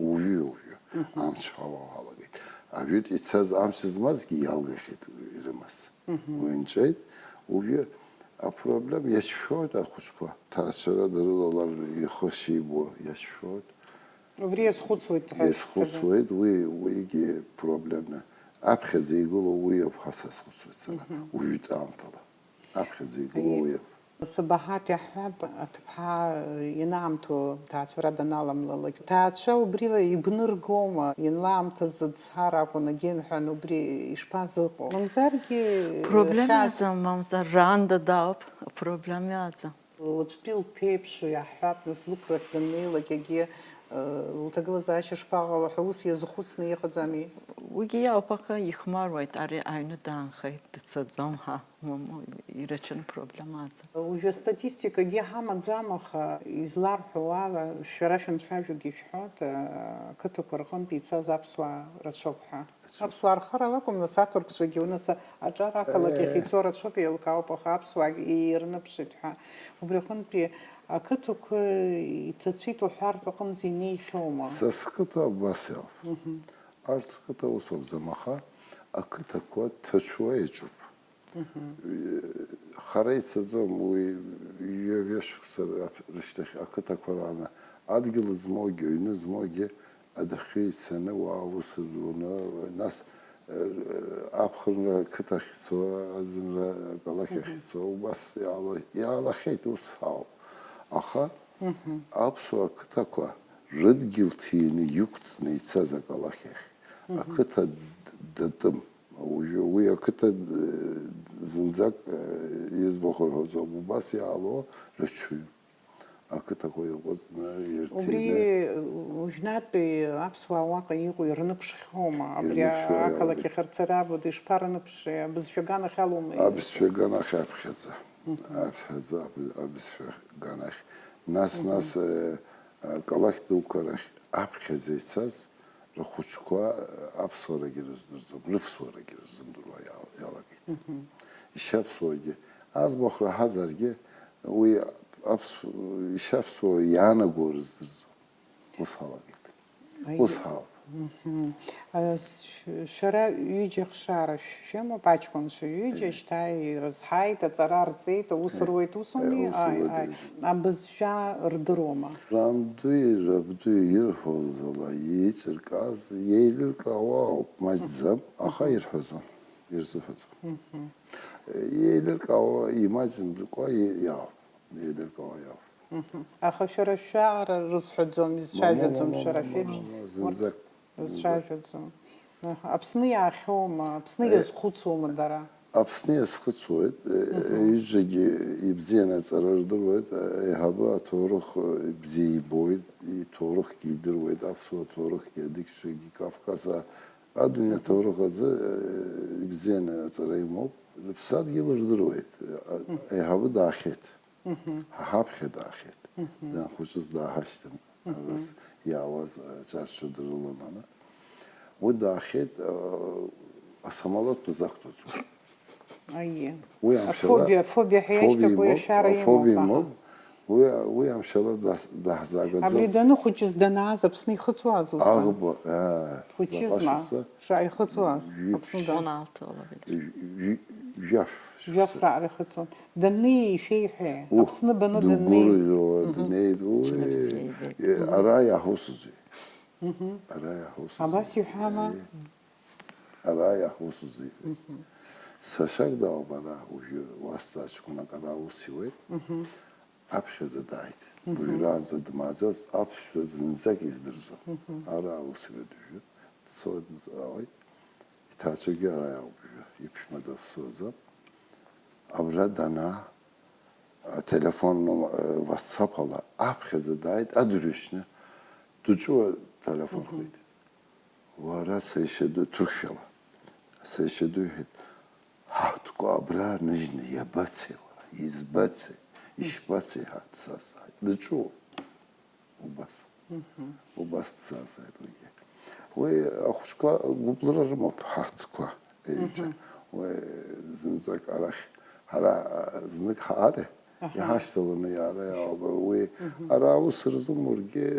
уажәы-уажәы амч ҳауа ҳалагеит. Ажәытә ицаз амч змазгьы иалгахьеит ирымаз. Уи нҵәеит, уажәы апроблем иацәшәоит ахәыҷқәа. Ҭаацәара дарылалар ихы шибо иацәшәоит. Убри иазхәыцуеит ҳәа. Иазхәыцуеит, уи, уигьы проблемна. Аԥхьаӡа игылоу уи ауп ҳәа сазхәыцуеит сара, уажәтәы аамҭала. Аԥхьаӡа игылоу уи ауп. Сабаҳаҭ иаҳҳәап, аҭыԥҳа ианаамҭоу ҭаацәара даналамлалак, ҭаацәа убри игәныргома, ианлаамҭазы дцар акәын, агьенҳәан, убри ишԥазыҟоу? Мамзаргьы Проблема хьаас- аӡам, мамзар, раанда дауп, проблема аӡам. Уаҵәтәи лԥеиԥшу иаҳҳәап, нас лықәрахь даннеилак егьи, э, лҭагылазаашьа шԥаҟало ҳәа ус иазхәыцны иҟаӡами? Уигьы иауп, аха ихәмаруеит, ари аҩны даанхеит, дцаӡом ҳәа, мамоу, ирацәаны проблема аӡам. Уажәы астатистикагьы ҳамаӡам, аха изларҳәо ала, шәара шәанцәажәогьы ишәҳәоит, э, ақыҭақәа рҟынтә ицаз аԥсуаа рацәоуп ҳәа. Аԥсуаа рхарала акәым, нас аҭырқәцәагьы, нас аҿар ақалақь ахь ицо рацәоуп, еилкаауп, аха аԥсуаагьы ирныԥшит ҳәа. Убри аҟынтәи Ақыҭақәа иҭацәит уҳәартә аҟынӡа инеихьоума? Са сқыҭа убас иауп. Мгм. Арҭ рқыҭа ус акәӡам, аха ақыҭақәа ҭацәуа иаҿуп. Мгм. Хара ицаӡом, уи ҩажәа шықәса рышьҭахь ақыҭақәа рааны адгьыл змоугьы, аҩны змоугьы адәахьы ицаны уа аус руны, нас, э, аԥхынра қыҭахь ицо, азынра акалақь ахь Мгм. ицо, убас иаала-, иаалахьеит, ус ауп. Аха Мгм. аԥсуа қыҭақәа рыдгьыл ҭины иқәҵны ицаз акалақь ахь Мгм. ақыҭа д-, датәым. Уажәы уи ақыҭа, э, зынӡак, э, иӡбахә рҳәаӡом, убас иаало рыҽҩы. Ақыҭақәа иҟәыҵны, Убри ирҭины. Уажәнатәи аԥсуаа уаҟа иҟоу ирныԥшхьоума? Абри Ирныԥшуа ақалақь иалагеит. Ахырцара абода ишԥарныԥши? Абызшәа аганахь алоума? Абызшәа аганахь аԥхьаӡа. Мгм. Аԥхьаӡа аб-, абызшәа аганахь. Нас, Мгм. нас, э, э, калақь дуқәа рахь аԥхьаӡа ицаз рхәыҷқәа, э, аԥсуарагьы рыздырӡом, рыԥсуарагьы рзымдыруа иал-, иалагеит. Мгм. Ишьаԥсуагьы, аӡбахә раҳазаргьы, уи аԥс-, ишьаԥсуа иаанаго рыздырӡом. Ус ҳалагеит. Аи. Ус ҳауп. Мгм. А, с-, шәара ҩыџьа хшара шәымоуп, аҷкәынцәа ҩыџьа, Егьи. Шьҭа ирызҳаит, аҵара рҵеит, аус Егьи. Руеит, усуми? Аус Аи, руеит, аи. Егьи. Абызшәа рдыруама? Рандуи рабдуи ирҳәоз ала еиҿыркааз, еилыркаауа ауп, маҷӡам, аха Мгм. ирҳәаӡом, ирзыҳәаӡом. Мгм. Еилыркаауа, имаҷымкәа и-, иаауп. Еилыркаауа иауп. Мгм. Аха шәара шәаара рызҳәаӡом, изцәажәаӡом Мама, шәара мама, шәеиԥш. Мама, зынӡак. Урҭ зцәажәаӡом. Аха Аԥсны иаахьоума, Аԥсны Е, иазхәыцуама дара? Аԥсны иазхәыцуеит, е, Мгм. Ҩыџьагьы ибзианы аҵара рдыруеит, аиҳабы аҭоурых, е, бзиа ибоит, иҭоурыхгьы идыруеит, аԥсуа ҭоурыхгьы, адәыӷьцәагьы, Кавказ, а-, адунеи Мгм. аҭоурых азы, е, ибзианы аҵара имоуп, рыԥсадгьыл рдыруеит, а-, Мгм. аиҳабы даахьеит. Мгм. Ҳа ҳаԥхьа даахьеит. Мгм. Данхәыҷыз дааҳашьҭын. Мгм. Абас иаауаз, а, аҿарцәа дрылаланы. Уи даахьеит, а, асамолиот дызақәтәаӡом. Аиеи. Уи амшала Афобиа, афобиа ҳәа фобиа иашьҭоуп, уи имоуп, ашәара афобиа имоуп, имоуп. Аҳа. Уи, уи амшала дас-, даҳзаагаӡом. Абри даныхәыҷыз данааз Аԥсны ихыҵуаз усҟан? Аӷба, аа, Хәыҷызма? Заҟа шықәса? Шааихыҵуаз, Ҩаԥшь. Аԥсны да-, Уналҭалоит. Ҩ-, ҩ-, жәаф шықәса. Жәафраара ихыҵуан. Даннеи ишәеиҳәеи? Ух, Аԥсны баны даннеи? Дыгәырӷьауа Мгм. Днеит, уи, Ҽнак бзиа ибеит. Э, ара иаҳусузеи? Мгм. Ара иаҳусузеи? Абас иҳәама? Э, ара иаҳусузеи? Мгм. Сашак дауп ара, уажәы уасҵаа ҷкәынак ара аус иуеит. Мгм. Аԥхьаӡа дааит. Мгм. Уажәраанӡа дмааӡацт, аԥсшәа зынӡак издырӡом. Мгм. Ара аус иуеит уажәы. Дцоит, дҵаауеит. Иҭаацәагьы ара иауп уажәы. Иԥшәма даԥсуаӡам. Абра данаа, ателефон номер, э, WhatsApp ала аԥхьаӡа дааит, адырҩаҽны дыҿуа телефон Мгм. хеит. Уара, саишьа ду, ҭырқәшәала. Саишьа ду, иҳәеит, ҳаҳҭқәа абра ныжьны иабацеи, уара, избацеи, ишбацеи ҳа, дсазҵааит. Дыҿуоуп. Убас. Мгм. Убас дсазҵааит уигьы. Уи ахәыҷқәа гәыблра рымоуп, ҳаҳҭқәа, еиҿа. Мгм. Уи зынӡак арахь, ҳара, а, знык ҳаара, Аҳа. Иҳашьҭаланы иаара иаауп. Уи Мгм. ара аус рзымургьы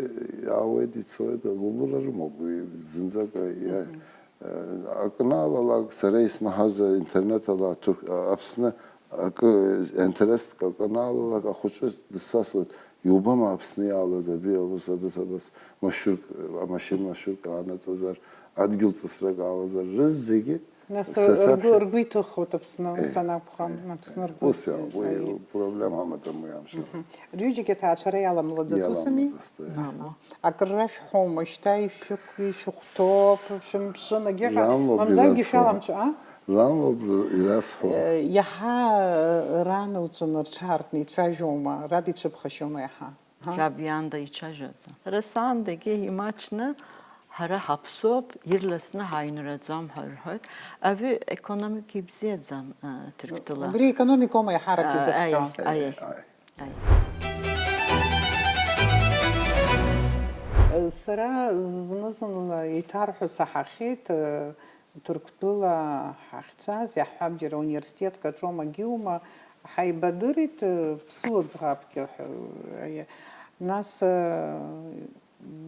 иаауеит, ицоит, агәыблра рымоуп. Уи зынӡак, иа-, Мгм. э, акы налалак, сара исмаҳаз аинтернет ала аҭырқә-, а-, Аԥсны акы, интереск акы налалак, ахәыҷы дсасуеит. Иубама Аԥсны иаалаз аби, абас, абас, абас, машәырк, амашьына машәырк аанаҵазар, адгьыл ҵысрак аалазар, рызегьы Нас Са ргәы, саԥхьа. Ргәы иҭыхоит Аԥсны, ус Е, анакәха, е, Аԥсны е. Ргәы Ус иа-, уи иҭыхоит. Проблема амаӡам уи амшала. Мгм. Рҩыџьагьы аҭаацәара иаламлаӡац, усами? Иаламлаӡацт, е. Мама. Акры рашәҳәома, шьҭа ишәықә-, ишәыхәҭоуп, шәымԥшын, агьыҳәа, Лан лоуп мамзаргьы ирасҳәо. Шәаламшәа, а? Лан лоуп ирасҳәо. Е, иаҳа, е, ран лҿы рҽаартны ицәажәома, раб ицәыԥхашьома иаҳа? Ҳа? Раб иаанда ицәажәаӡом. Расаандагьы имаҷны ҳара ҳаԥсуоуп, ирласны ҳаҩнраӡом ҳәа рҳәоит. Ари економика ибзиаӡам, а, Ҭырқәтәыла. Убри економикоума иаҳарак А, изыхҟьо? Аи, аи, Аи. Аи. Сара зны-зынла иҭарҳәо саҳахьеит, Ҭырқәтәыла ҳахьцаз, иаҳҳәап, џьара университетк аҿоума, агьиума, Ҳаибадырит, э, ԥсуа ӡӷабгьы ҳәа, э, нас, э,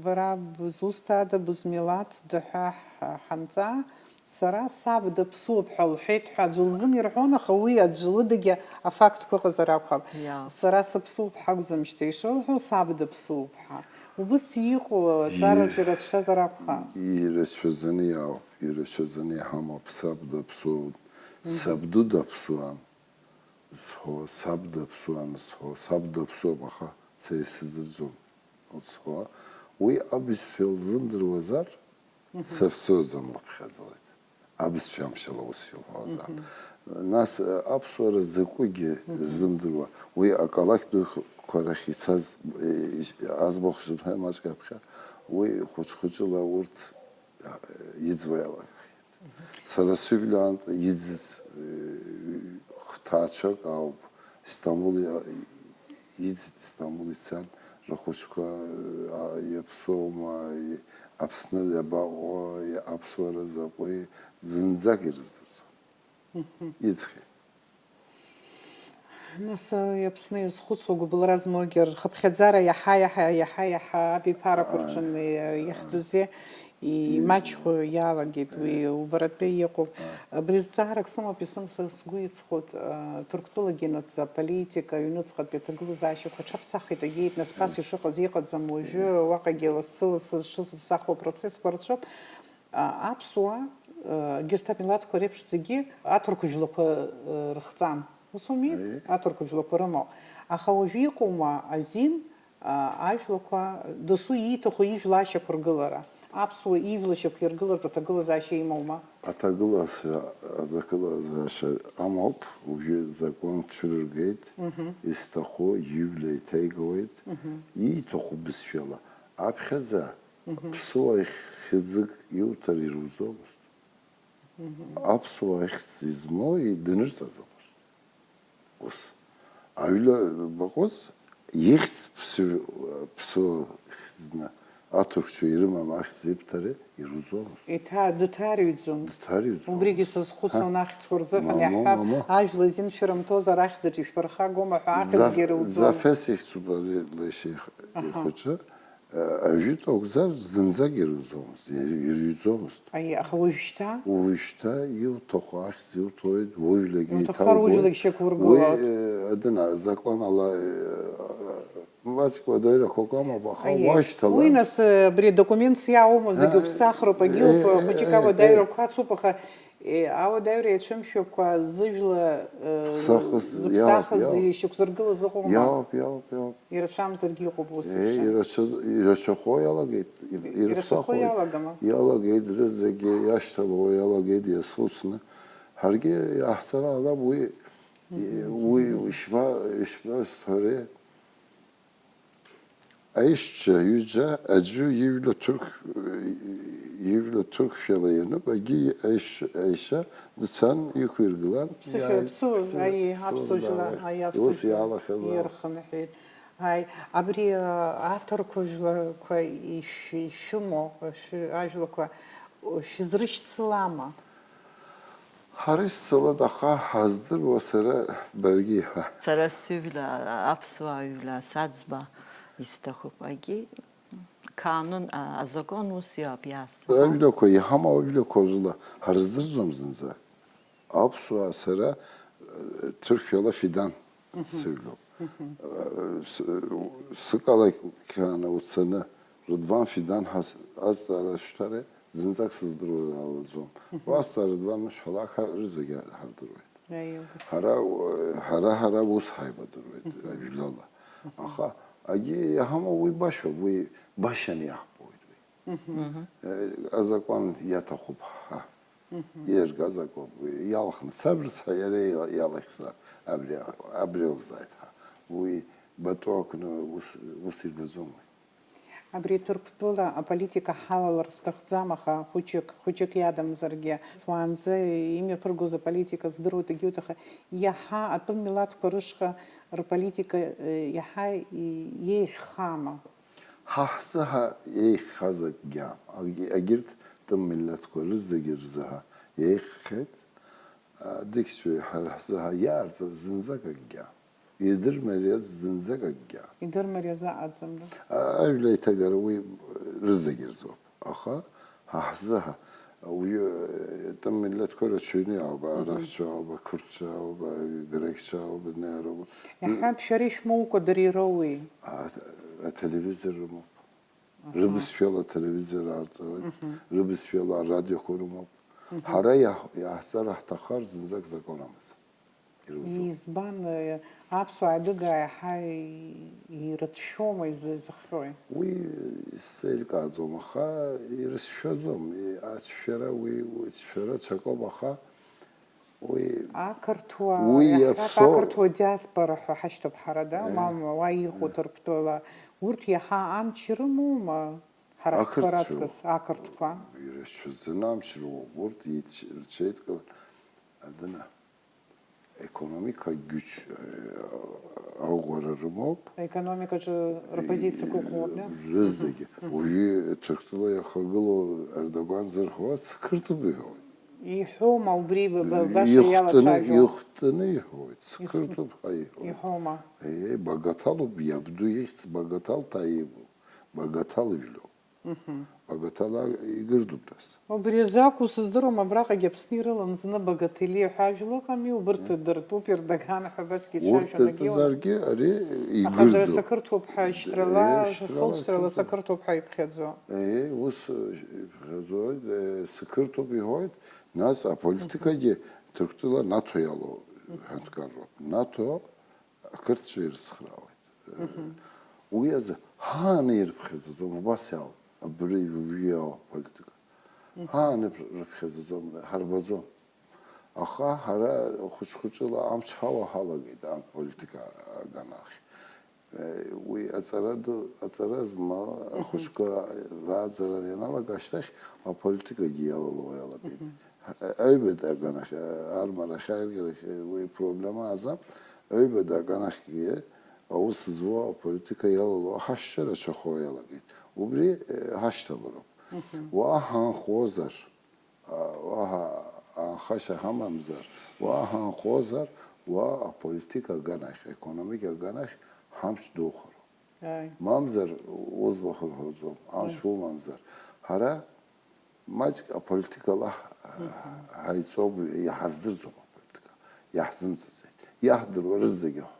бара бызусҭада, бызмилаҭда ҳәа ҳ-, ҳанҵаа, сара саб даԥсуп ҳәа лҳәеит ҳәа аӡәы лзын ирҳәон, аха уи аӡәы лыдагьы афактқәа ыҟазар акәхап. Иа. Сара сыԥсуп ҳәа акәӡам шьҭа ишылҳәо, саб даԥсуп ҳәа. Убыс иҟоу аҿараҿы ирацәшәазар акәхап. Ирацәаӡаны иаауп, ирацәаӡаны иҳамоуп, саб даԥсуан, сабду даԥсуан. Зҳәо, саб даԥсуан зҳәо, саб даԥсуп, аха са исыздырӡом зҳәо, уи абызшәа лзымдыруазар, саԥсуаӡам лыԥхьаӡоит. Абызшәа амшала ус илҳәозаап. Нас, э, аԥсуара закәыгьы ззымдыруа, уи акалақь дуқәа рахь ицаз, э, аӡбахә сымҳәа маҷк аԥхьа, уи хәыҷ-хәыҷыла урҭ иӡуа иалагахьеит. Сара сыжәлантә иӡыз, э, хҭаацәак ауп. Истамбул иа-, иӡит, Истамбул ицан, рхәыҷқәа, э, а, иаԥсоума, и-, Аԥсны иабаҟоу, и-, аԥсуара закәи, зынӡак ирыздырӡом. Иӡхьеит. Нас, Аԥсны иазхәыцуа гәыбылра змоугьы рхыԥхьаӡара иаҳа-иаҳа, иаҳа-иаҳа абиԥарақәа рҿы иахьӡузеи, имаҷхо иалагеит, уи убаратәы иҟоуп. Абри зҵаарак сымоуп, исым-, са сгәы иҵхоит, а, Ҭырқәтәылагьы нас аполитика, аҩныҵҟатәи аҭагылазаашьақәа аҽаԥсахит, агеит, нас ԥас ишыҟаз иҟаӡам уажәы, уаҟагьы лассы-лассы зҽызыԥсахуа процессқәа рацәоуп. А, аԥсуаа, а, егьырҭ амилаҭқәа реиԥш зегьы аҭырқәа жәлақәа, а, рыхҵан. Ус ауми? Аиеи. Аҭырқәа жәлақәа рымоуп. Аха уажәы иҟоума азин, а, ажәлақәа досу ииҭаху ижәла ашьақәыргылара? Аԥсуа ижәла шьақәиргылартә аҭагылазаашьа имоума? Аҭагылазаашьа, аҭагылазаашьа амоуп, уажәы закон цәырыргеит, изҭаху ижәла еиҭеигауеит, ииҭаху бызшәала. Аԥхьаӡа Ԥсуа хьыӡык иуҭар ирузомызт. Аԥсуа ихьӡ измоу данырҵаӡомызт. Ус. Аҩны баҟәыҵ, ихьӡ ԥсу-, ԥсуа хьӡны аҭырқәцәа ирымам ахьӡ ибҭари ирузомызт. Иҭа-, дҭарыҩӡом. Дҭарыҩӡом. Убригьы сазхәыцуан, ҳа, ахьӡқәа рзыҳәан мамоу, иаҳҳәап, мамоу. Ажәла азин шәырымҭозар ахьӡаҿ ишәԥырхагома ҳәа ахьӡгьы Заф-, ирылҵуан. Зафес ихьӡуп ари леишьа их-, аҳа, ихәыҷы. Ажәытә акәзар, зынӡак ирыҩӡомызт, ирыҩӡомызт. Аиеи, аха уажәшьҭа? Уажәшьҭа иуҭаху ахьӡ иуҭоит, уажәлагьы иуҭаххар, иҭаугоит. Уажәлагьы шьақәургылоит. Уи, э, адына, азакәан ала, э, маҷк уадаҩрақәак амоуп, аха, аиеи, уашьҭала. Уи нас, э, абри адокумент сиааума, зегь, э, уԥсахроуп, агьиуп, э, хәыҷык, э, ауадаҩрақәа ацуп, аха Е, ауадаҩра иацәымшәакәа зыжәла, э, зыԥсахыз, зыԥсахыз иаауп, иаауп. Ишьақәзыргылаз ыҟоума? Иаауп, иаауп, иаауп. Ирацәамзаргьы иҟоуп ус, э, еиԥш. Ирацәа-, ирацәахо иалагеит, ир-, ирацәахо ирыԥсахуеит. Иалагама? Иалагеит, рызегьы иашьҭалауа иалагеит, иазхәыцны. Ҳаргьы иаҳҵара ҟалап уи, уи ишԥа-, ишԥасҳәари? Аишьцәа ҩыџьа, аӡәы ижәла ҭырқә, ижәла ҭырқәшәала иануп, агьи аишь-, аишьа дцан иқәиргылан, Ԥсышәа, иааит, ԥсуа, ԥсуа, аиеи, ԥсуа аԥсуа жәла, даалахт. Аиеи, аԥсуа ус жәла иалахьаз ауп. Ирхынҳәит. Аи, абри, а, аҭырқәа жәлақәа ишә-, ишәымоу, шәы-, ажәлақәа шәызрышьцылама? Ҳарышьцылоит, аха ҳаздыруа сара баргьы иҳәа. Сара сыжәла, аԥсуаа ҩла саӡба исҭахуп. Агьи, канун, а, азакон ус иоуп иаасҭаху. Ажәлақәа иҳамоу ажәлақәа рыла ҳарыздырӡом зынӡа. Аԥсуаа сара, э, ҭырқәшәала Фидан сыжәлоуп. Э, с-, сыкалақьқәа ана уцаны, Рыдван Фидан ҳәа с-, азҵаара шәҭари, зынӡак сыздыруа алаӡом. Уасҵаа Рыдван мышәҳәалак ҳа-, рызегьы ҳардыруеит. Ҳара, ҳара, ҳара ус ҳаибадыруеит, ажәлала. Аха, агьи иаҳамоу уи башоуп, уи башаны иаҳбоит уи. Э, азакәан иаҭахуп ҳа. Иргаз акоуп, уи иалхны. Саб рыцҳа иара иа-, иалахьзаап абри, абри акәзааит ҳа. Уи батәы акәны ус, ус ирбаӡом уи. Абри Ҭырқәтәыла аполитика ҳалалар сҭахӡам, аха хәыҷык, хәыҷык иадамзаргьы, суаанӡа имҩаԥыргоз аполитика здыруеит, егьиуҭаху, иаҳа атәым милаҭқәа рышҟа рполитика, э, иаҳа и-, иеиӷьхама? Ҳа ҳзыҳәа еиӷьхаз акгьы аам. Агь-, агьырҭ тәым милаҭқәа рызегьы рзыҳәа еиӷьхеит. Адыгьцәеи ҳара ҳзы ҳа-, иаарҵаз зынӡак акгьы. Идырмариаз зынӡак акгьы. Идырмариаз аҟаӡам, да? Ажәла аиҭагара уи рызегьы рзоуп. Аха ҳа ҳзы ҳа-, уи, э, тәым миллеҭқәа рацәаҩны иаауп, арабцәа ауп, ақырҭцәа ауп, агрекцәа ауп, нероуп. Иаҳҳәап, шәара ишәмоукәа дара ироуеи? А-, ателевизор рымоуп. Рыбызшәала ателевизор аарҵауеит, рыбызшәала арадиоқәа рымоуп. Ҳара иаҳ-, иаҳҵар ҳҭаххар зынӡак закон амаӡам. Ирылҵуп. Избан, э, аԥсуаа адыгаа иаҳа ирыцәшәома, изы-, изыхҟьои? Уи сзеилкааӡом, аха ирыцәшәаӡом. И-, ацәшәара, уи, уи цәшәара ҽакоуп, аха уи Ақырҭуа, уи иаҳҳәап, иаԥсоу ақырҭуа диаспора ҳәа ҳашьҭоуп ҳара, да? Мам, уа иҟоу Ҭырқәтәыла. Урҭ иаҳа амч рымоума? Ҳара ҳтәқәа Ақырҭцәа. Раҵкыс, ақырҭқәа. Ирацәаӡаны амч руоуп. Урҭ еидч-, рҽеидкылар, адына, економика гьыч, э, аӷәара рымоуп. Аекономикаҿы рпозициақәа ӷәӷәоуп, да? Рызегьы. Уажәы Ҭырқәтәыла иахагылоу Ердоган зырҳәо, цқырҭуп иҳәоит. Иҳәома убри, ба-, ба-, баша Ихтны, иалацәажәо? Ихтны иҳәоит, цқырҭуп ҳәа иҳәоит. Иҳәома? Е, Багаҭалуп иабду ихьӡ, Багаҭал ҭаибу, Багаҭал ижәлоуп. Багаҭал игырдуп нас. Убри азы акәу сыздыруам, абраҟагьы Аԥсны ирылан зны Багаҭели ҳәа ажәла ыҟами, убырҭ дыртәуп, Ердоган ҳәа абасгьы Урҭ ицәажәон, егьиуан. Дыртәызаргьы ари Аха дара игырдуп. Сақырҭуоуп ҳәа шьҭрала, Е, шьҭрала хылҵрала сақырҭуп. Сақырҭоуп ҳәа иԥхьаӡо. Е, ус, э, иԥхьаӡоит, э, сақырҭоуп иҳәоит, нас аполитикагьы Ҭырқәтәыла НАТО иалоу ҳәынҭқарроуп. НАТО ақырҭцәа ирыцхраауеит. Уи азы ҳааны ирыԥхьаӡаӡом, убас иалоуп, абри уажәы иоуа аполитика. Ҳааны рыԥхьаӡаӡом, ҳарбаӡом. Аха ҳара хәыҷ-хәыҷыла амч ҳауа ҳалагеит аполитика аганахь. Уи аҵара ду, аҵара змоу ахәыҷқәа рааӡара ианалага ашьҭахь аполитикагьы иалало иалагеит. Аҩбатәи аганахь, армарахь, аилгарахь уи проблема аӡам. Аҩбатәи аганахьгьы аус зуа аполитика иалало ҳашьцәа рацәахо иалагеит. Убри, э, ҳашьҭалароуп. Уа ҳанхозар, а, уаҳа аанхашьа ҳамамзар, уа ҳанхозар, уа аполитика аганахь, аекономика аганахь ҳамч духароуп. Ааи. Мамзар, уӡбахә рҳәаӡом, амч умамзар. Ҳара маҷк аполитикала ҳ-, ҳаиҵоуп, иҳаздырӡом аполитика, иаҳзымҵаӡеит. Иаҳдыруа рызегьы ҳҳәон.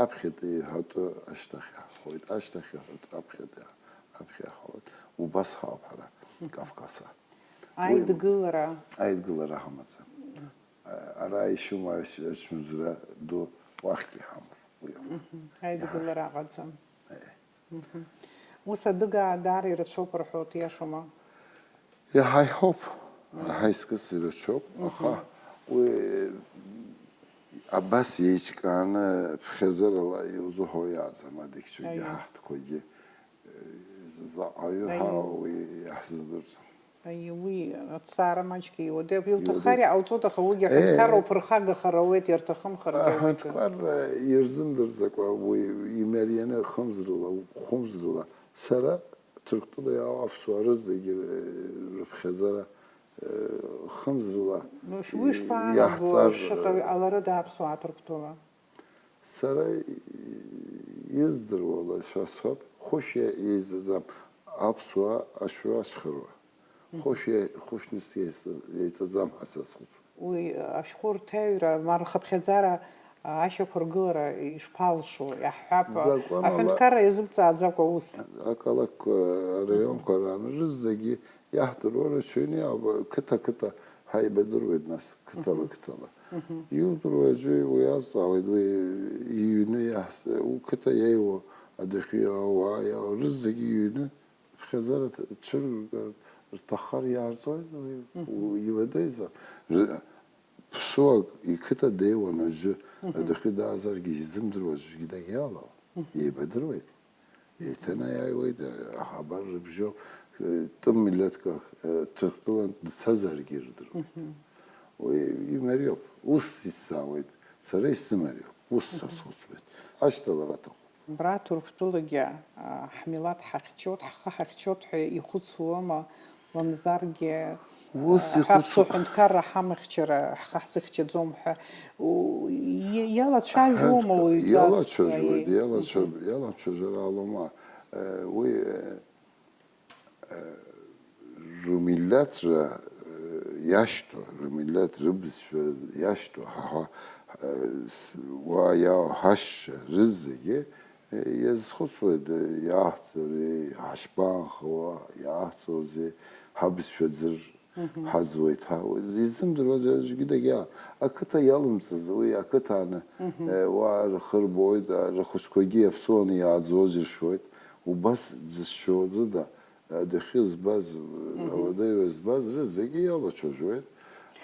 Аԥхьатәи иҳәатәы ашьҭахь иаҳхоит, ашьҭахь иҳәатәы аԥхьатәи, аԥхьа иаҳауеит. Убас ҳауп ҳара, Кавказаа. Уи Аидгылара. Аидгылара ҳамаӡам. Ара ишьума ачмазара ду уахьгьы иҳамоуп. Уи ауп. Аидгылара Иаҳа-, аҟаӡам. Е. Ус адыгаа даара ирацәоуп рҳәоит, иашоума? Иаҳа иҳәоуп, аҳа искыз ирацәоуп, аха уи абас еиҿкааны ԥхьаӡарала иузуҳәо иаӡам, адагьцәагьы Аиеи. Ҳаҳҭқәагьы, э, заҟаҩы Аиеи. Ҳауа уи иаҳзыздырӡом. Аиеи, уи аҭҵаара маҷк иуадаҩуп. Иуҭаххар Иуадаҩуп. Иҟауҵоит, аха уигьы Е. Аҳәынҭқарра уԥырхагахар ауеит, иарҭахымхаргьы ауеит. Аҳәынҭқарра ирзымдырӡакәа уи имарианы хымзрыла, хәымзрыла, сара Ҭырқәтәылеи аԥсуаа рызегьы, э, рыԥхьаӡара, э, хымзрыла Ну, уи шԥаанаго, иаҳҵар, шаҟаҩ ҟаларыда аԥсуаа Ҭырқәтәыла? Сара издыруала ишәасҳәап, хәышә еизаӡам аԥсуаа ашәуа ашьхаруа. Хәышә, хәышә ныс еизаӡам ҳәа сазхәыцуан. Уи ашәҟәы рҭаҩра, ма рхыԥхьаӡара, ашьақәыргылара ишԥалшо, иаҳҳәап, Закәанала аҳәынҭқарра иазымҵааӡакәа ус. Ақалақьқәа, араионқәа раан рызегьы иаҳдыруа рацәаҩны иаауп, қыҭа-қыҭа ҳаибадыруеит нас, қыҭала-қыҭала. Иудыруа аӡәы уи азҵаауеит, уи иҩны иаҳз-, уи қыҭа иаиуа, адәахьы иаауа, ауаа иаауа, рызегьы иҩны Ԥхьаӡара цәыргар рҭаххар иаарҵоит, уи, уи ибатәеиӡам. Ры-, ԥсуак иқыҭа деиуан аӡәы, адәахьы даазаргьы изымдыруа аӡәгьы дагьалалам. Еибадыруеит. Еиҭанаиааиуеит, аҳабар рыбжьоуп, э, тәым милаҭк, э, Ҭырқәтәылантә дцазаргьы ирдыруеит. Уи имариоуп. Ус исзаауеит. Сара исзымариоуп. Ус сазхәыцуеит. Ашьҭалара аҭахуп. Абра Ҭырқәтәылагьы, а, ҳмилаҭ ҳахьчоит, ҳхы ҳахьчоит ҳәа ихәыцуама, мамзаргьы, Ус аҳәа, ихәыцуа аԥсуа ҳәынҭқарра ҳамыхьчара, ҳхы ҳзыхьчаӡом ҳәа, у-, и-, иалацәажәома уаҩҵас? Иалацәажәоит, аиеи, иалацәа-, мгм, иалацәажәара алоума, э, уи, э, э, рмилаҭра, э, иашьҭоу, рмилаҭ рыбызшәа иашьҭоу, ҳа, ҳа, э, с-, уа иаҳашьцәа рызегьы, э, иазхәыцуеит, э, иаҳҵари, ҳашԥаанхауа, иаҳҵозеи, ҳабызшәа ӡыр ҳаӡуеит ҳәа, изымдыруаз аӡәгьы дагьа-, ақыҭа иалымҵыз, уи ақыҭан, э, уа рхы рбоит, а, рхәыҷқәагьы иаԥсуаны иааӡоз иршоит, убас дзышьцәоу рыда, адәахьы збаз, ауадаҩра збаз рызегьы иалацәажәоит.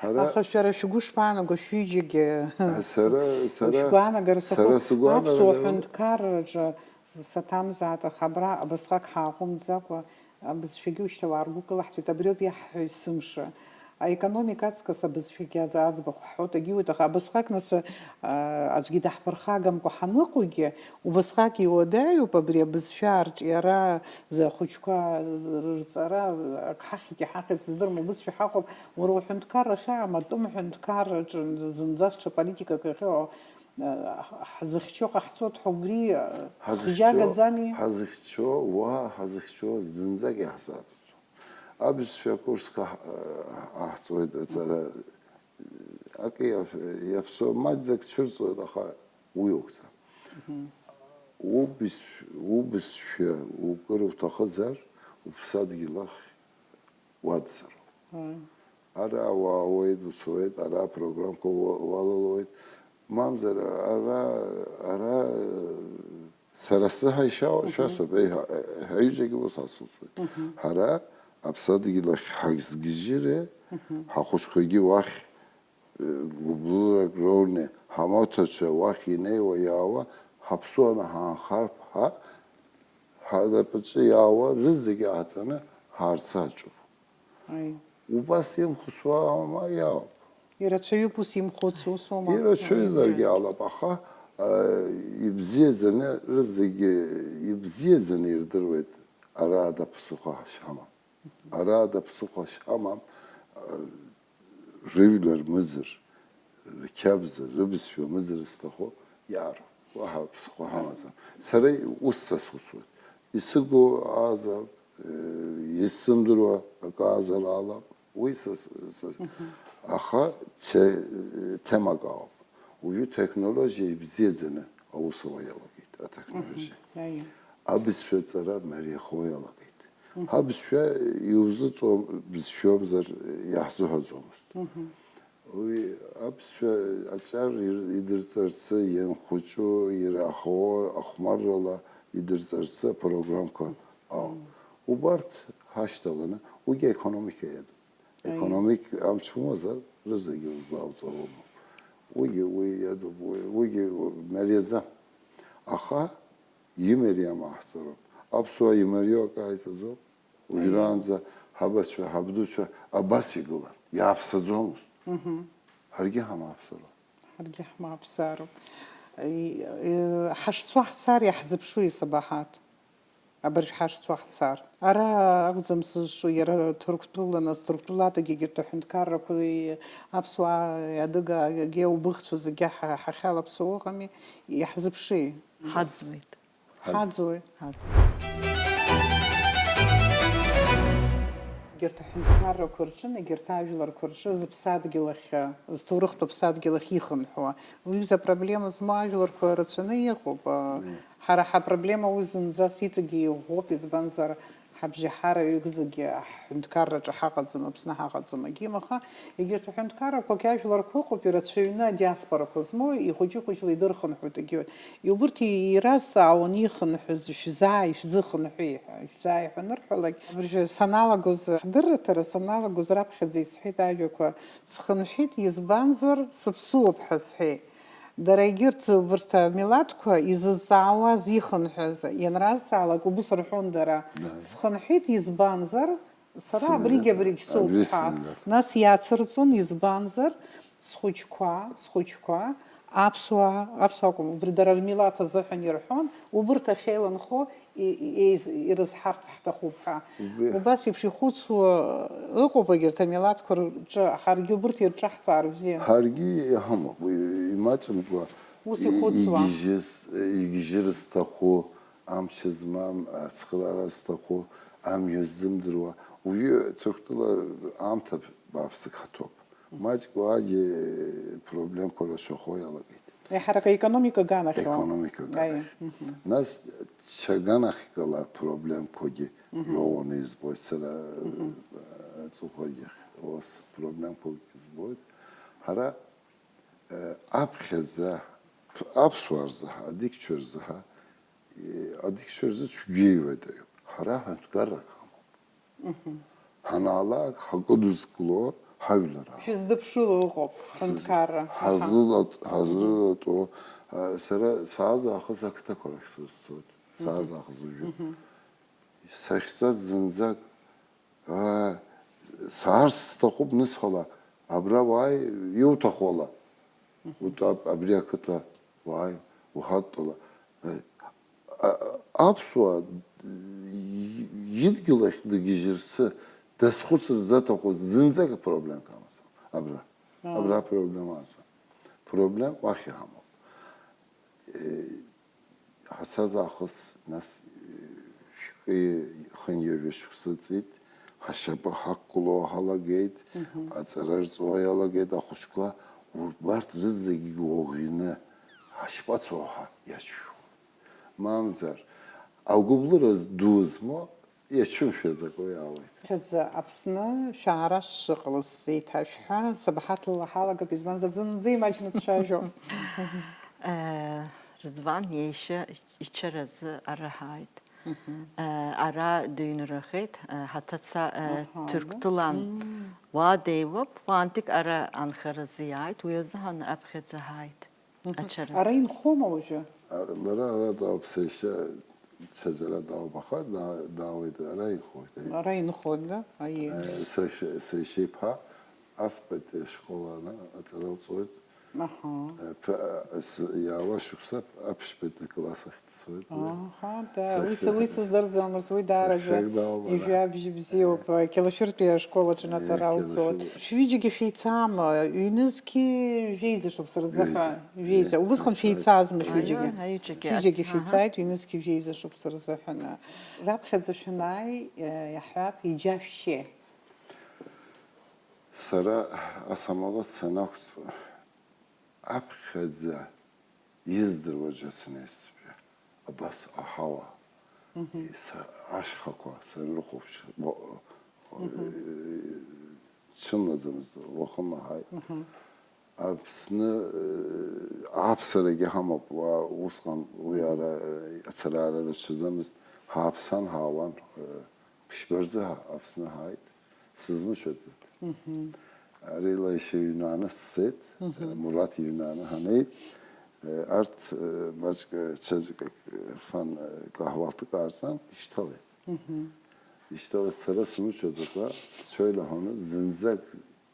Ҳара аха шәара шәгәы шԥаанаго, шәҩыџьагьы? Сара, сара, шәгәаанагара сара сыхы сгәаанагара аԥсуа ҳәынҭқарраҿы саҭамзаат, аха абра абасҟак ҳааҟәымҵӡакәа, абызшәагьы ушьҭа уааргәыкылаҳҵоит, абриоуп иаҳҳәо есымша. Аекономика аҵкыс абызшәагьы аӡ-, аӡбахә ҳҳәоит, агьиуеит, аха абасҟак нас, а, аӡәгьы даҳԥырхагамкәа ҳаныҟоугьы, убасҟак иуадаҩуп абри абызшәа арҿиара, зы ахәыҷқәа рырҵара, ак ҳахьит, иҳахьыз сыздырам, убызшәа ҳаҟоуп, уара уҳәынҭқарра ахьаам, атәым ҳәынҭқарраҿы зынӡа сҽа политикак ахьыҟоу, ҳзыхьчо ҟаҳҵоит ҳәа убри, ҳазыхьчо, хжьагаӡами? Ҳазыхьчо, уа ҳазыхьчо зынӡак иаҳзаҵаҵом. Абызшәа акурсқәа ҳ-, ҳаҳҵоит аҵара, акы иаф-, иаԥсоу маҷӡак цәырҵуеит, аха уи уқәҵа. Мгм. Убызшә-, убызшәа укыр уҭахызар, уԥсадгьыл ахь уадзароуп. Ааи. Ара уаауеит, уцоит, ара апрограммқәа уа-, уалалоит. Мамзар, ара, ара, сара сзы ҳаишьа-, шьасоуп, еиҳа-, ҳаҩыџьагьы ус ҳацуцоит. Мгм. Ҳара аԥсадгьыл ахь ҳагьзгьежьыри, мгм, ҳахәыҷқәагьы уахь, э, гәыблырак роуны, ҳамоҭацәа уахь инеиуа-иаауа, ҳаԥсуаны ҳаанхартә, ҳа, ҳнапаҿы иаауа рызегьы ааҵаны ҳаарцаҿуп. Аи. Убас имхәыцуа аума иаауп. Ирацәаҩуп ус имхәыцуа, ус аума? Ирацәаҩызаргьы ҟалап, аха, а, ибзиаӡаны, рызегьы ибзиаӡаны ирдыруеит, ара ада ԥсыхәа ҳамам. Ара ада ԥсыхәа ҳамам, а, рыжәла рмыӡыр, рқьабза, рыбызшәа мыӡыр зҭаху иаароуп. Уаҳа ԥсыхәа ҳамаӡам. Сара ус сазхәыцуеит. Исыгу аазар, э, исзымдыруа акы аазар ала, уи са, са, аха те-, темак ауп. Уажәы технологиа ибзиаӡаны аус ауа иалагеит, атехнологиа. Мгм. Иа, иа. Абызшәа аҵара мариахо иалагеит. Мгм. Ҳабызшәа иузыҵуам, бызшәоумзар иаҳзыҳәаӡомызт. Мгм. Уи аԥсшәа аҿар ир-, идырҵарцы, ианхәыҷу, ираҳауа ахәмаррала идырҵарцы апрограммқәа ауп. Убарҭ ҳашьҭаланы, уигьы аекономика иадуп. Аиеи. Економик амч умазар, рызегьы узлауҵо умоуп. Уигьы уи иадуп, уи, уигьы мариаӡам. Аха имариам аҳҵароуп. Аԥсуаа имариоу акы ааиҵаӡом. Уажәраанӡа ҳабацәа, ҳабдуцәа абас игылан, иааԥсаӡомызт. Мгм. Ҳаргьы ҳамааԥсароуп. Ҳаргьы ҳмааԥсароуп. И, и, ҳашцо ҳцар, иаҳзыԥшу исабаҳаҭ. Абыржә ҳашцо ҳцар. Ара акәӡам сызҿу, иара Ҭырқәтәыла, нас Ҭырқәтәылатәгьы егьырҭ аҳәынҭқаррақәеи аԥсуаа, адыга, агьи аубыхцәа зегьы ҳа-, ҳахьалаԥсоу ыҟами, иаҳзыԥши? Ҳаӡуеит. Ҳаӡуеит. Ҳаӡуеит. Егьырҭ аҳәынҭқаррақәа рҿы, егьырҭ ажәларқәа рҿы зыԥсадгьыл ахь, зҭоурыхтә аԥсадгьыл ахь ихынҳәуа. Уи изы апроблема змоу ажәларқәа рацәаны иҟоуп. Мм. Ҳара ҳапроблема уи зынӡас иҵегьы иӷәӷәоуп, избанзар, ҳабжьаҳараҩык зегьы ҳҳәынҭқарраҿы ҳаҟаӡам, Аԥсны ҳаҟаӡам, агьим, аха егьырҭ аҳәынҭқаррақәагьы ажәларқәа ыҟоуп, ирацәаҩны адиаспорақәа змоу, ихәыҷы-хәыҷла идырхынҳәуеит, егьи. Убырҭ иразҵаауан ихынҳәыз, шәзааи, шәзыхынҳәи ҳәа, шәзааи ҳәа анырҳәалак, абыржәы саналагоз, ҳдырраҭара саналагоз раԥхьаӡа исҳәеит ажәақәа, схынҳәит, избанзар, сыԥсуоуп ҳәа сҳәеит. Дара егьырҭ убырҭ амилаҭқәа изызҵаауаз, ихынҳәыз ианразҵаалак, убыс рҳәон дара. Да. Схынҳәит, избанзар, сара абригь-абригь соуп ҳәа. Нас иацырҵон, избанзар, схәыҷқәа, схәыҷқәа, Аԥсуаа, аԥсуаа акәым, убри дара рмилаҭ азыҳәан ирҳәон, убырҭ ахьеиланхо и- и- еиз- ирызҳарц ҳҭахуп ҳәа. Убри. Убас еиԥш ихәыцуа ыҟоуп егьырҭ амилаҭқәа рҿы, ҳаргьы убырҭ ирҿаҳҵаар бзиан. Ҳаргьы иҳамоуп, уи имаҷымкәа Ус и- ихәыцуа. Игьежьыз, игьежьыр зҭаху, амч змам, ацхыраара зҭаху, амҩа ззымдыруа, уаҩы Ҭырқәтәыла аамҭа бааԥсык ҳаҭоуп. Маҷк уаагьы проблемқәа рацәахо иалагеит. Еиҳарак аекономика аганахьоу. Економика Аи, аганахь. Мгм. Нас ҽа аганахьала проблемқәагьы Мгм. роуаны избоит сара, Мгм. аҵыхәагьы ус проблемқәак збоит. Ҳара, э, аԥхьаӡа, аԥсуаа рзыҳа, адикцәа рзыҳа, э, адикцәа рзы цәгьеиуеит аҩуп. Ҳара ҳәынҭқаррак ҳамоуп. Мгм. Ҳанаалак, ҳакыдызкыло ҳажәлар ала. Шәыздыԥшыло ыҟоуп, ҳәынҭқарра. Аҳа. Ҳазрылат-, ҳазрылатәо, а, сара сааз аахыс ақыҭақәа рахь срызцоит. Сааз Мгм. аахыс уажәы. Мгм. Сахьцаз зынӡак, аа, саарц сҭахуп нысҳәала, абра уааи, иуҭаху ала. Мгм. Утәа аб-, абри ақыҭа уааи, уҳадтәала. Э, а-, аԥсуа и-, идгьыл ахь дагьежьырцы, дазхәыцырц заҭаху зынӡак проблемак амаӡам. Абра. Аа. Абра проблема амаӡам. Проблема уахь иҳамоуп. Э, ҳацаз аахыс, нас, э, шәкы хынҩажәа шықәса ҵит, ҳашьапы ҳақәгыло ҳалагеит, Мгм. аҵара рҵо иалагеит ахәыҷқәа, убарҭ рызегьы уаӷәины ҳашьпацуа ҳәа иаҿшәуп. Мамзар, агәыблыра ду змоу иацәымшәаӡакәа иаауеит. Хьӡы Аԥсны шәаара шыҟалаз сзеиҭашәҳәа, сабаҳаҭлала ҳалагап, избанзар, зынӡа имаҷны дцәажәо. Э, Рыдван иеишьа ичаразы ара ҳааит. Мгм. Э, ара дыҩнрахеит, э, ҳаҭаца, э, Аҳа, Ҭырқәтәылан. Мм. Уа деиуоуп, уантик ара анхаразы иааит, уи азыҳәан аԥхьаӡа ҳааит. Мгм. Ачара. Ара инхома уажәы? Ар-, лара ара даауп, сеишьа дцәаӡара даауп, аха да-, даауеит, ара инхоит, аиеи. Ара инхоит, да? Аиеи. Э, сеишьа, сеишьа иԥҳа афбатеи ашкол аҟны аҵара лҵоит. Аҳа. Э, ԥ-, э, с-, иаауа шықәса аԥшьбатәи класс ахь дцоит уи. Аҳа, да. Уи са-, уи сыздырӡомызт, уи даараӡа сахьак даауп ара. Ижәабжь бзиоуп, Э. Қьалашәыртәи ашкол аҿы Э, аҵара лҵоит. Қьалашәыр- Шәҩыџьагьы шәеицаама? Ҩнызқьи жәеиза шықәса рзыҳәа? Ҩеиза. Ҩеиза. Убысҟан Ҩеиза. Шәеицаазма шәҩыџьагьы? Аиеи, аиеи, ҩыџьагьы. Шәҩыџьагьы Аҳа. Шәеицааит, ҩнызқьи жәеиза шықәса рзыҳәан. Раԥхьаӡа шәанааи, э, иаҳҳәап, иџьашәшьеи? Сара асамолиот санақәҵ, аԥхьаӡа издыруа џьа сынеизшәа, абас аҳауа, Мгм. са-, ашьхақәа санрыхәаԥш, уа-, Мгм. ҽымлаӡамызт, уахынла ҳааит. Мгм. Аԥсны, э, аԥсарагьы ҳамоуп, уа-, усҟан уи ара, э, ацара ара рацәаӡамызт, ҳааԥсан, ҳаауан, э, ԥшьба рзы ҳа-, Аԥсны ҳааит, сызмыцәаӡеит. Мгм. Ари лашьа иҩнаны сцеит, Мгм. Мураҭ иҩнаны ҳанеит, э, арҭ, э, маҷк, э, чаҷк, э, фан, э, каҳуаҭык аарҵан, ишьҭалеит. Мгм. Ишьҭалеит, сара сымыцәаӡакәа, сцәа илаҳәаны, зынӡак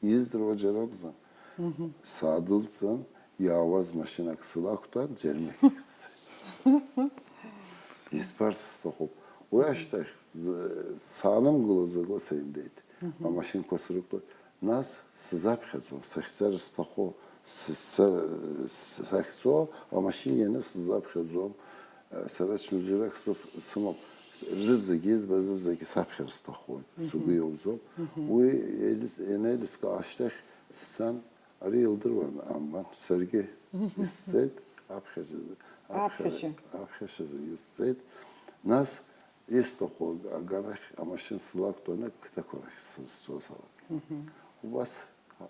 издыруа џьара акәӡам. Мгм. Саадәылҵын, иаауаз машьынак сылақәтәан, Џьармыкьахь сцеит. Избарц сҭахуп. Уи ашьҭахь з-, саанымгыло закәу сеимдеит. Мгм. Амашьынқәа срықәтәоит. Нас сзаԥхьаӡом, сахьцар сҭаху, сца-, сахьцо амашьына ианы сзаԥхьаӡом. Сара чмазаҩрак сыф-, сымоуп. Зызегьы избаз, зызегьы саԥхьар сҭахуеит. Мгм. Сгәы иауӡом. Мгм. Уи еилыс-, ианеилыскаа ашьҭахь сцан, ари илдыруан амбан, саргьы Мгм. исцеит, аԥхьашьа, аԥхьа-, Аԥхьашьа. Аԥхьашьа зегьы сцеит. Нас исҭаху аганахь амашьына сылақәтәаны қыҭақәа рахь сызцо салагеит. Мгм. Убас, а,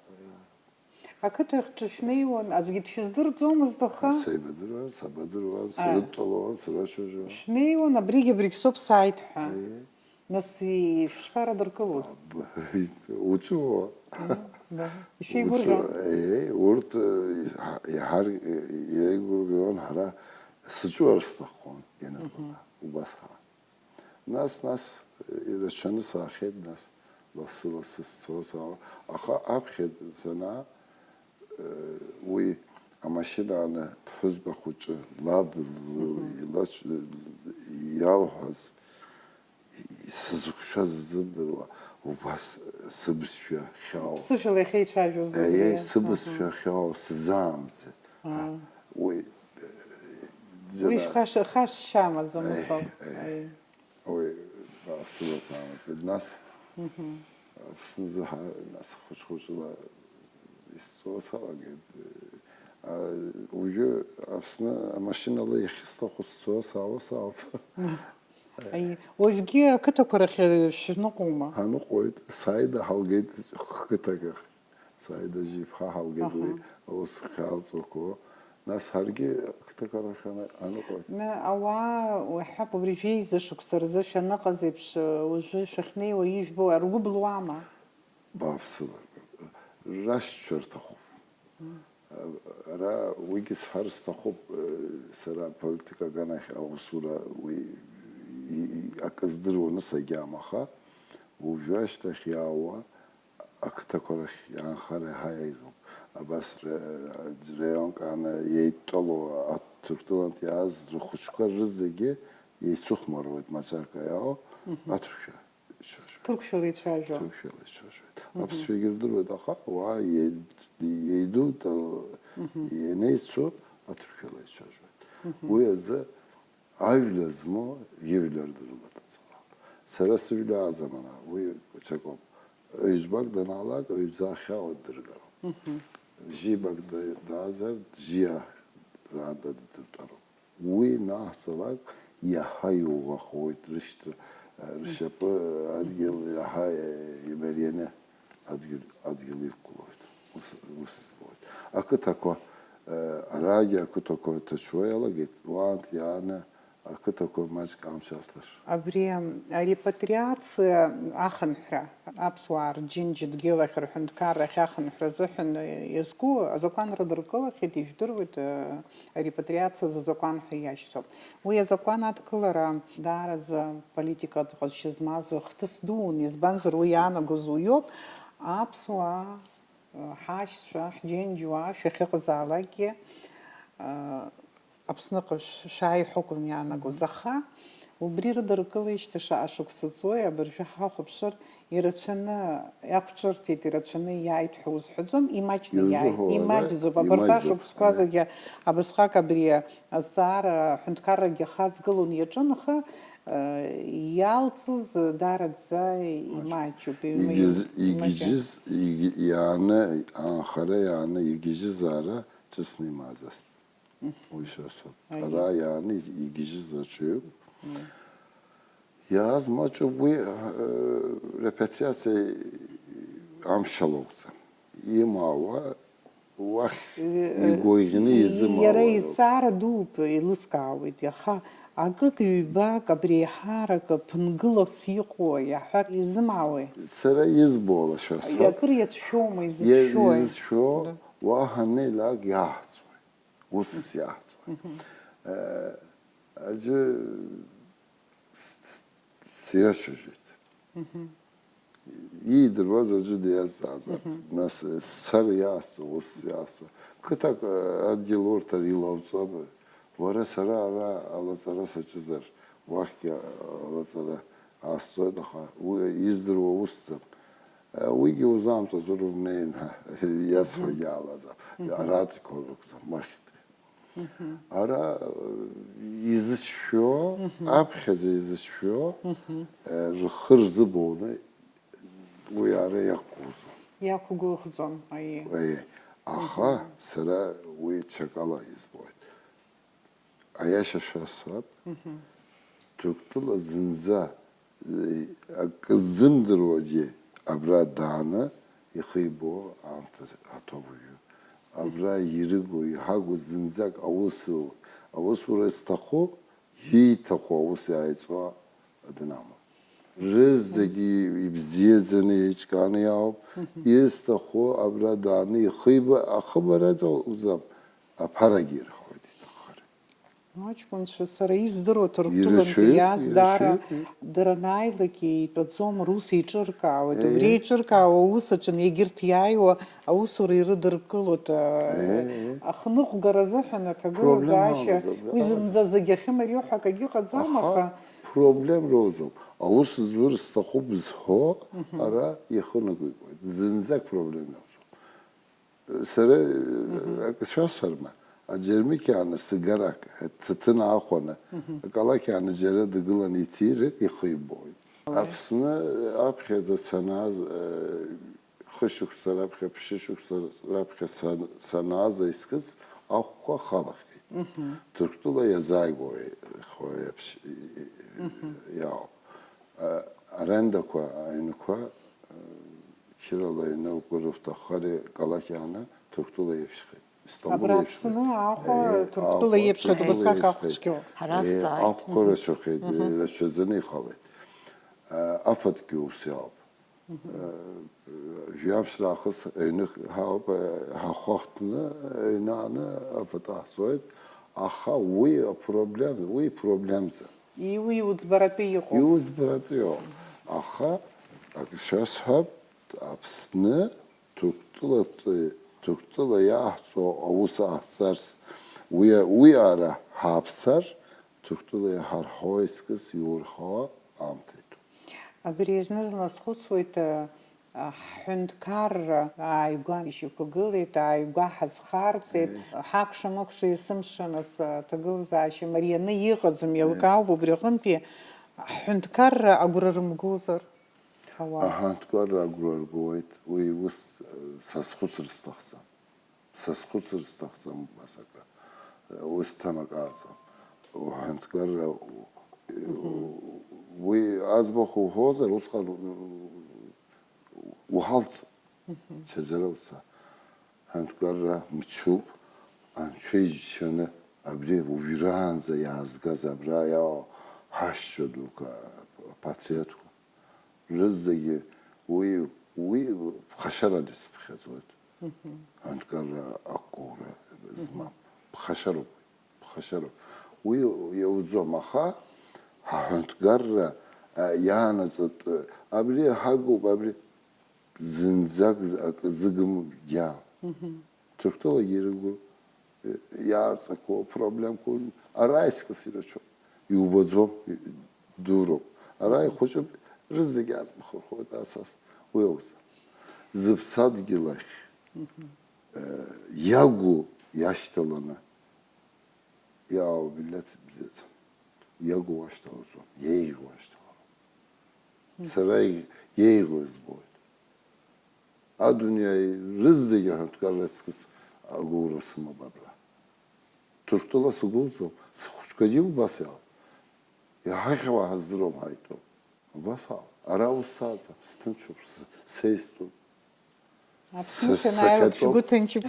Ақыҭахьҿы шәнеиуан, аӡәгьы дшәыздырӡомызт, аха? Сеибадыруан, сабадыруан, А. Срыдтәалон, срыцәажәон. Шәнеиуан, абригь-абригь соуп сааит ҳәа. Ыы. Нас и-, шәышԥарадыркылоз? Аб-, уҵәуо. Ыы, да. Ишәеигәырӷьон? Уҵәуо, ыы, урҭ, ыы, иҳа-, иҳар-, иеигәырӷьон, ҳара сыҵәуар сҭаххон, ианызбалак. Мгм. Убас ҳа. Нас, нас, ирацәаны саахьеит, нас, лассы-лассы сцоз, ала-, аха аԥхьа санаа, э, уи Машьына аны ԥҳәызба хәыҷы лаб лы- илач- иалҳәаз, сызқәшәаз ззымдыруа, убас сыбызшәа ахьаау. Ԥсышәала иахьеицәажәоз Аиеи, убри. Сыбызшәа Аҳа. Ахьаау сзаамӡеит. Аа. Уи, Уи џьара- шәхаша-, хашшьа амаӡам, Аи, ус ауп. Аи. Аи. Уи, аԥсыла саамаӡеит. Нас, Аԥсны зыҳа-, нас хәыҷ-хәыҷла исҵо салагеит. А, уажәы Аԥсны амашьынала иахьысҭаху сцо саауа саауп. Аи, уажәгьы ақыҭақәа рахь шәныҟәома? Ҳаныҟәоит, сааида ҳалгеит хқыҭак ахь. Сааида Жьиԥҳа ҳалгеит уи Аҳа. Аус хьалҵуақәо. Нас ҳаргьы ақыҭақәа рахь аны-, ҳаныҟәоит. Ны, ауаа, уҳәап, убри жәеиза шықәса рзы шәаныҟаз еиԥш, уажәы шәахьнеиуа ижәбо, ргәы блуама? Бааԥсыла. Рашьцәа рҭахуп. Ара уигьы сҳәар сҭахуп, сара аполитика аганахь аусура уи и-, и-, акы здыруаны сагьам, аха уажәы ашьҭахь иаауа ақыҭақәа рахь иаанхар иаҳа еиӷьуп. Абас ра-, раионк ааны еидтәалоу аҭырқәтәылантә иааз рхәыҷқәа рызегьы еицыхәмаруеит, мацарк аиаау, Мгм. Аҭырқәшәа ицәажәоит. Ҭырқәшәала ицәажәо. Ҭырқәшәала ицәажәоит. Мгм. Аԥсшәагьы рдыруеит, аха уаа иеид-, иеидута, Мгм. Ианеицу аҭырқәшәала ицәажәоит. Мгм. Уи азы ажәла змоу ижәлар дрылаҵаҵоуп. Сара сыжәла азамана, уи ҽакоуп. Ҩӡбак данаалак, ҩӡа ахьаауа ддыргароуп. Мгм. Жьибак да-, даазар, жьиа раанда ддыртәароуп. Уи наҳҵалак, иаҳа иӷәӷәахоит, рышьҭра, ршьапы адгьыл иаҳа имарианы адгьыл, адгьыл иқәгылоит. Ус, ус избоит. Ақыҭақәа, арагьы ақыҭақәа ҭацәуа иалагеит, уаантә иааны ақыҭақәа маҷк амч арҭар. Абри арепатриациа ахынҳәра, аԥсуаа рџьынџь дгьыл ахь, рҳәынҭқарра ахь ахынҳәра азыҳәан иазку азакәан рыдыркылахьеит, ижәдыруеит, арепатриациа азакәан ҳәа иашьҭоуп. Уи азакәан адкылара даараӡа политикатә ҟазшьа змаз хҭыс дуун, избанзар, уи иаанагоз уиоуп, аԥсуаа, ҳашьцәа, ҳџьынџьуаа шәахьыҟазаалакгьы, Аԥсныҟа шә-, шәааи ҳәа акәын иаанагоз, аха убри рыдыркылеижьҭеи шаҟа шықәса ҵуеи, абыржәы ҳахәаԥшыр, ирацәаны иақәҿырҭит, ирацәаны иааит ҳәа узҳәаӡом, имаҷны иааит, Иузыҳәо, ала, имаҷӡоуп. Абарҭ имаҷӡоуп, ашықәсқәа аиа. Зегьы абасҟак абри азҵаара аҳәынҭқаррагьы ахы аҵгылон иаҿын, аха, э, иалҵыз даараӡа Маҷуп. Имаҷуп, има-, Игьыз-, имаҷуп. Игьежьыз, игь-, иааны, анхара иааны игьежьызаара ҿыцны имааӡацт. Уи шәасҳәап. Аиеи. Ара иааны игьежьыз рацәаҩуп. Мм. Иааз маҷуп уи, э, репатриациа амшала акәӡам. Имаауа уахь Э, э, игәаӷьны изымаауа иара роуп. Изҵаара дууп, еилыскаауеит, аха акык-ҩбак абри еиҳарак ԥынгылас иҟоу иаҳәар изымаауеи? Сара избо ала шәасҳәап. Акыр иацәшәома, Иа-, изыцәшәои? Изыцәшәо, Да. Уаҳа анеилак иаҳҵуеит. Усыс иаҳҵуеит. Мгм. Э, аӡәы с-, с-, сиашьыжьит. Мгм. Иидыруаз аӡәы диазҵаазар. Мгм. Нас, э, сцар иаасҵо, ус иаасҵо. Қыҭак, э, адгьыл урҭар илауҵома? Уара сара ара алаҵара саҿызар, уахьгьы алаҵара аасҵоит, аха уи издыруа усӡам. Уигьы узаамҵаӡо рымнеин ҳәа иасҳәогьы алазаап. Мгм. Аратәқәа ракәӡам, уахьтәи. Мгм. Ара, э, изышәшәо, Мгм. Аԥхьаӡа изышәшәо, Мгм. Э, рхы рзыбоны уи ара иақәгәыӷӡом. Иақәгәыӷӡом, аиеи. Аиеи. Аха Мгм. Сара уи ҽакала избоит. Аиаша шәасҳәап, Мгм. Ҭырқәтәыла зынӡа, э, акы ззымдыруагьы абра дааны ихы ибо аамҭа аҭоуп уажәы. Абра ирыгу, иҳагу зынӡак аус, аусура зҭаху, ииҭаху аус иааиҵуа аӡә амоуп. Рызегьы ибзиаӡаны еиҿкааны иаауп, Мгм. Изҭаху абра дааны ихы ибо, ахыбараҿы акәӡам, аԥарагьы ирҳауеит иҭаххар. Аҷкәынцәа сара издыруа Ҭырқәтәылантәи иаз даара дара анааилак еитәаӡом, рус еиҿыркаауеит. Убри еиҿыркаауа аус аҿы егьырҭ иааиуа аусура ирыдыркылоит. Ахныҟәгара азыҳәан аҭагылазаашьа уи зынӡа зегь ахьымариоу ҳәа акагьы ыҟаӡам, аха проблем роуӡом. Аус зур сҭахуп зҳәо ара ихынагәикуеит. Зынӡак проблем иоуӡом. Сара акы сҳәасҳәарма, аџьармыкьааны сигарак, ҭаҭын аахәаны, акалақь ааны џьара дгыланы иҭиир ихы ибоит. Аԥсны аԥхьаӡа санааз, хышықәса раԥхьа, ԥшьышықәса раԥхьа сан-, санааз аизкыз ахәқәа халахеит. Ҭырқәтәыла иазааигәоу иаԥш-, иаауп. Арендақәа, аҩнқәа, қьырала ианакәу рыфҭахари калақь ааны Ҭырқәтәыла еиԥшхеит. Истамбул абра еиԥшхеит. Аԥсны Аҟәа Ҭырқәтәыла еиԥшхеит, убасҟак ахә цәгьоуп. Ҳара ҳзааит. Ахәқәа рацәахеит, рацәаӡаны ихалеит. Афатәгьы ус иауп. Жәамш раахыс аҩны ҳауп, ҳахәахтны аҩны ааны афатә ҟаҳҵоит, аха уи апроблем, уи проблемӡам. Иу-, иуӡбаратәы иҟоуп. Иуӡбаратәы иҟоуп. Аха акы шәасҳәап, Аԥсны Ҭырқәтәылатәи, Ҭырқәтәыла иаҳҵо аус аҳҵарц, уи, уи ара ҳаԥсар, Ҭырқәтәыла иҳарҳауа искыз иурҳауа аамҭа иҭоуп. Абри зны-зынла схәыцуеит, а, а, ҳҳәынҭқарра ааигәа ишьақәгылеит, ааигәа ҳазхарҵеит. Ҳакәша-мыкәша есымша нас аҭагылазаашьа марианы иҟаӡам, еилкаауп убри аҟынтәи ҳҳәынҭқарра агәра рымгозар ҳауа. Аҳәынҭқарра агәра ргоит, уи ус, э, сазхәыцыр сҭахӡам. Сазхәыцыр сҭахӡам убас акы. Уи сҭамакааӡам. Уҳәынҭқарра, у-, уи аӡбахә уҳәозар, усҟан у-, уҳалҵ, ҽаӡәыр уца. Ҳәынҭқарра мчуп, анцәа иџьшьаны абри уажәраанӡа иаазгаз абра иаау ҳашьцәа дуқәа, апатриотқәа. Рызегьы уи, уи ԥхашьаран исыԥхьаӡоит. Аҳәынҭқарра ақәгәыӷра змам. Ԥхашьароуп, ԥхашьароуп. Уи иауӡом, аха ҳаҳәынҭқарра, а, иаанаҵатә, абри ҳагуп, абри зынӡак з-, акы зыгым иаам. Ҭырқәтәылагьы ирыгу, э, иаарҵақәоу, проблемқәоу, ара аизкыс ирацәоуп. Иубаӡом, и-, дуроуп. Ара ихәыҷуп, рызегь аӡбахә рҳәоит асас. Уи ауӡам. Зыԥсадгьыл ахь, э, иагу иашьҭаланы, иаау миллеҭ бзиаӡам. Иагу уашьҭалаӡом, иеиӷьу уашьҭалароуп. Сара иеиӷьу избоит. Адунеи рызегьы аҳәынҭқарра аҵкыс агәыӷра сымоуп абра. Ҭырқәтәыла сгәылҵуам, схәыҷқәагьы убас иҟоуп. Иҳахьуа ҳаздыруам, ҳаитәуп. Убас ауп. Ара ус сааӡам, сҭынчуп, с-, сеистәуп. Аԥсны шәанааилак шәгәы ҭынчуп.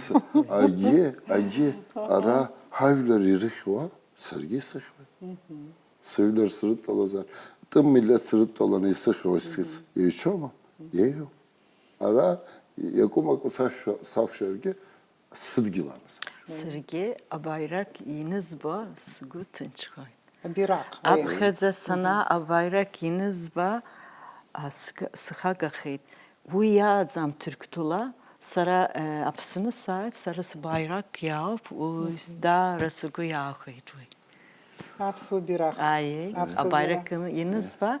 Агьи, агьи, ара ҳажәлар ирыхьуа, саргьы исыхьуеит. Сыжәлар срыдтәалозар, тәым миллеҭ срыдтәаланы исыхьуа сис-, еицәоума? Еиӷьуп. Ара иакәым-акәу сашәа-, сақәшәаргьы, сыдгьыл ара сақәшәоит. Саргьы абаирак инызба сгәы ҭынчхоит. Абираҟ, аиеи. Аԥхьаӡа санаа абаирак инызба, а, сг-, схагахеит. Уи иааӡам Ҭырқәтәыла, сара, э, Аԥсны сааит, сара сбаирак иаауп, уи даара сгәы иаахәеит уи. Аԥсуа бираҟ. Аиеи, аԥсуа абаирак бираҟ ин-, инызба,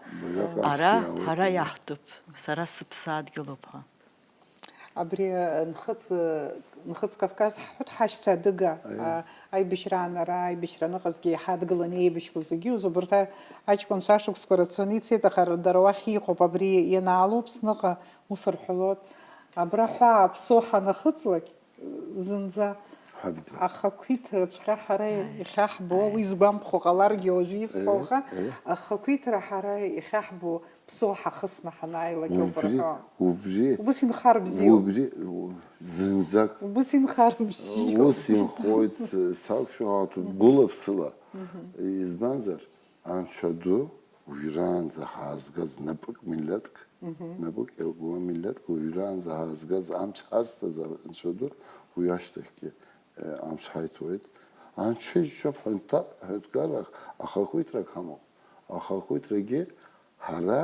ара ҳара иаҳтәуп, сара сыԥсадгьылуп ҳәа. Абри, э, Нхыҵ, э, Нхыҵ Кавказ ҳҳәоит, ҳашьцәа адыга, а, аибашьраан ара, аибашьра аныҟазгьы иҳадгыланы еибашьуа зегьы, ус, убарҭ а-, аҷкәынцәа ашықәсқәа рацәаны ицеит, аха дара уахь иҟоуп, абри ианаалоуп сныҟа, ус рҳәалоит. Абра ҳәаа аԥсоу ҳанахыҵлак, зынӡа ҳадгьыл. Ахақәиҭраҵәҟьа ҳара иахьаҳбо, уи згәамԥхо ҟаларгьы уажәы исҳәо, аха, ахақәиҭра ҳара иахьаҳбо ԥсуа ҳахысны ҳанааилак ауп рҳәо. Убри, убри, убыс инхара бзиоуп. Убри, у-, зынӡак. Убыс инхара бзиоуп. Ус инхоит, с-, сақәшәо ҳаҭ-, гәыла-ԥсыла. Избанзар, Анцәа ду, уажәраанӡа ҳаазгаз напык миллеҭк, напык иакәым миллеҭк, уажәраанӡа ҳаазгаз амч ҳазҭаз Анцәа ду, уи ашьҭахьгьы, э, амч ҳаиҭуеит. Анцәа иџьшьоуп, ҳәынҭа-, ҳәынҭқарра ахақәиҭрак ҳамоуп. Ахақәиҭрагьы ҳара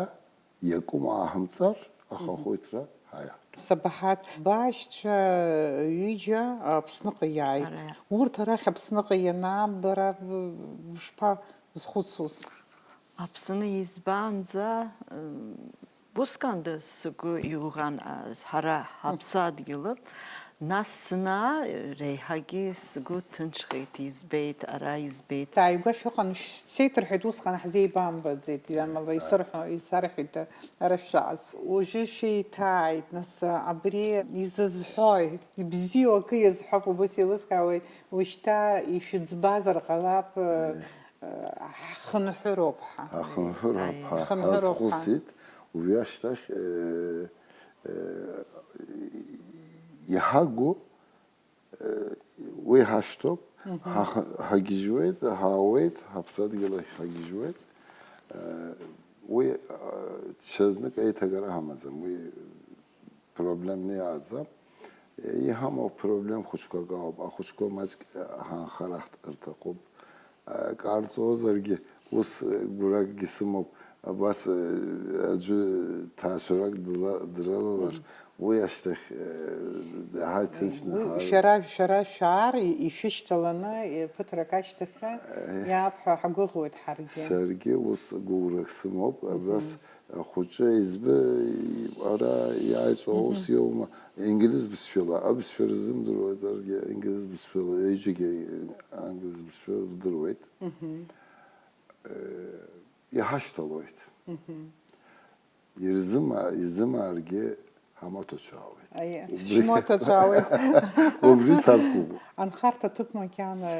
иакәым ааҳамҵар, ахақәиҭра ҳаиаҳтәуп. Сабаҳаҭ, башьцәа ҩыџьа Аԥсныҟа иааит. Ара. Урҭ арахь Аԥсныҟа ианааб, бара б-, бышԥазхәыцуаз? Аԥсны избанӡа, м, усҟанда сгәы иуӷан, а, ҳара ҳаԥсадгьылы, нас санаа, реиҳагьы сгәы ҭынчхеит, избеит, ара избеит. Ааигәа шәыҟан, шәцеит рҳәеит, усҟан ҳзеибамбаӡеит, амала исырҳәо, исарҳәеит, ара шәааз. Уажәы шәеиҭааит, нас, абри изызҳәои, ибзиоу акы иазҳәап, убас еилыскаауеит, ушьҭа ишәыӡбазар ҟалап, Ҳхынҳәыроуп ҳа. Ҳхынҳәыроуп ҳа. Ҳхынҳәыроуп ҳа. Ҳазхәыцит, уи ашьҭахь, э, э, иҳагу, э, уи ҳашьҭоуп, ҳа-, ҳа-, ҳагьежьуеит, ҳаауеит, ҳаԥсадгьыл ахь ҳагьежьуеит. Э, уи, э, ҽазнык еиҭагара ҳамаӡам, уи проблемны иааӡам. Иҳамоу проблем хәыҷқәак ауп. Ахәыҷқәа маҷк ҳаанхар рҭахуп. Ак ҟарҵозаргьы, ус гәыракгьы сымоуп. Абас аӡәы ҭаацәарак дла-, дрылалар, уи ашьҭахь, ҳаиҭынчны Уи ҳа- шәара, шәара шәаар, ишәышьҭаланы, ԥыҭрак ашьҭахь иааб ҳәа ҳгәыӷуеит ҳаргьы. Саргьы ус гәыӷрак сымоуп. Абас Ахәыҷы избы, ара иааиҵо аус иоума, инглиз бызшәала, абызшәа рзымдыруазаргьы, инглиз бызшәала, ҩыџьагьы англиз бызшәа рдыруеит. Э, иҳашьҭалоит. Ирзыма-, изымааргьы ҳамоҭацәаауеит. Аиеи, Убри шәмоҭацәаауеит. Убри сақәуп. Анхарҭа ҭыԥ макьана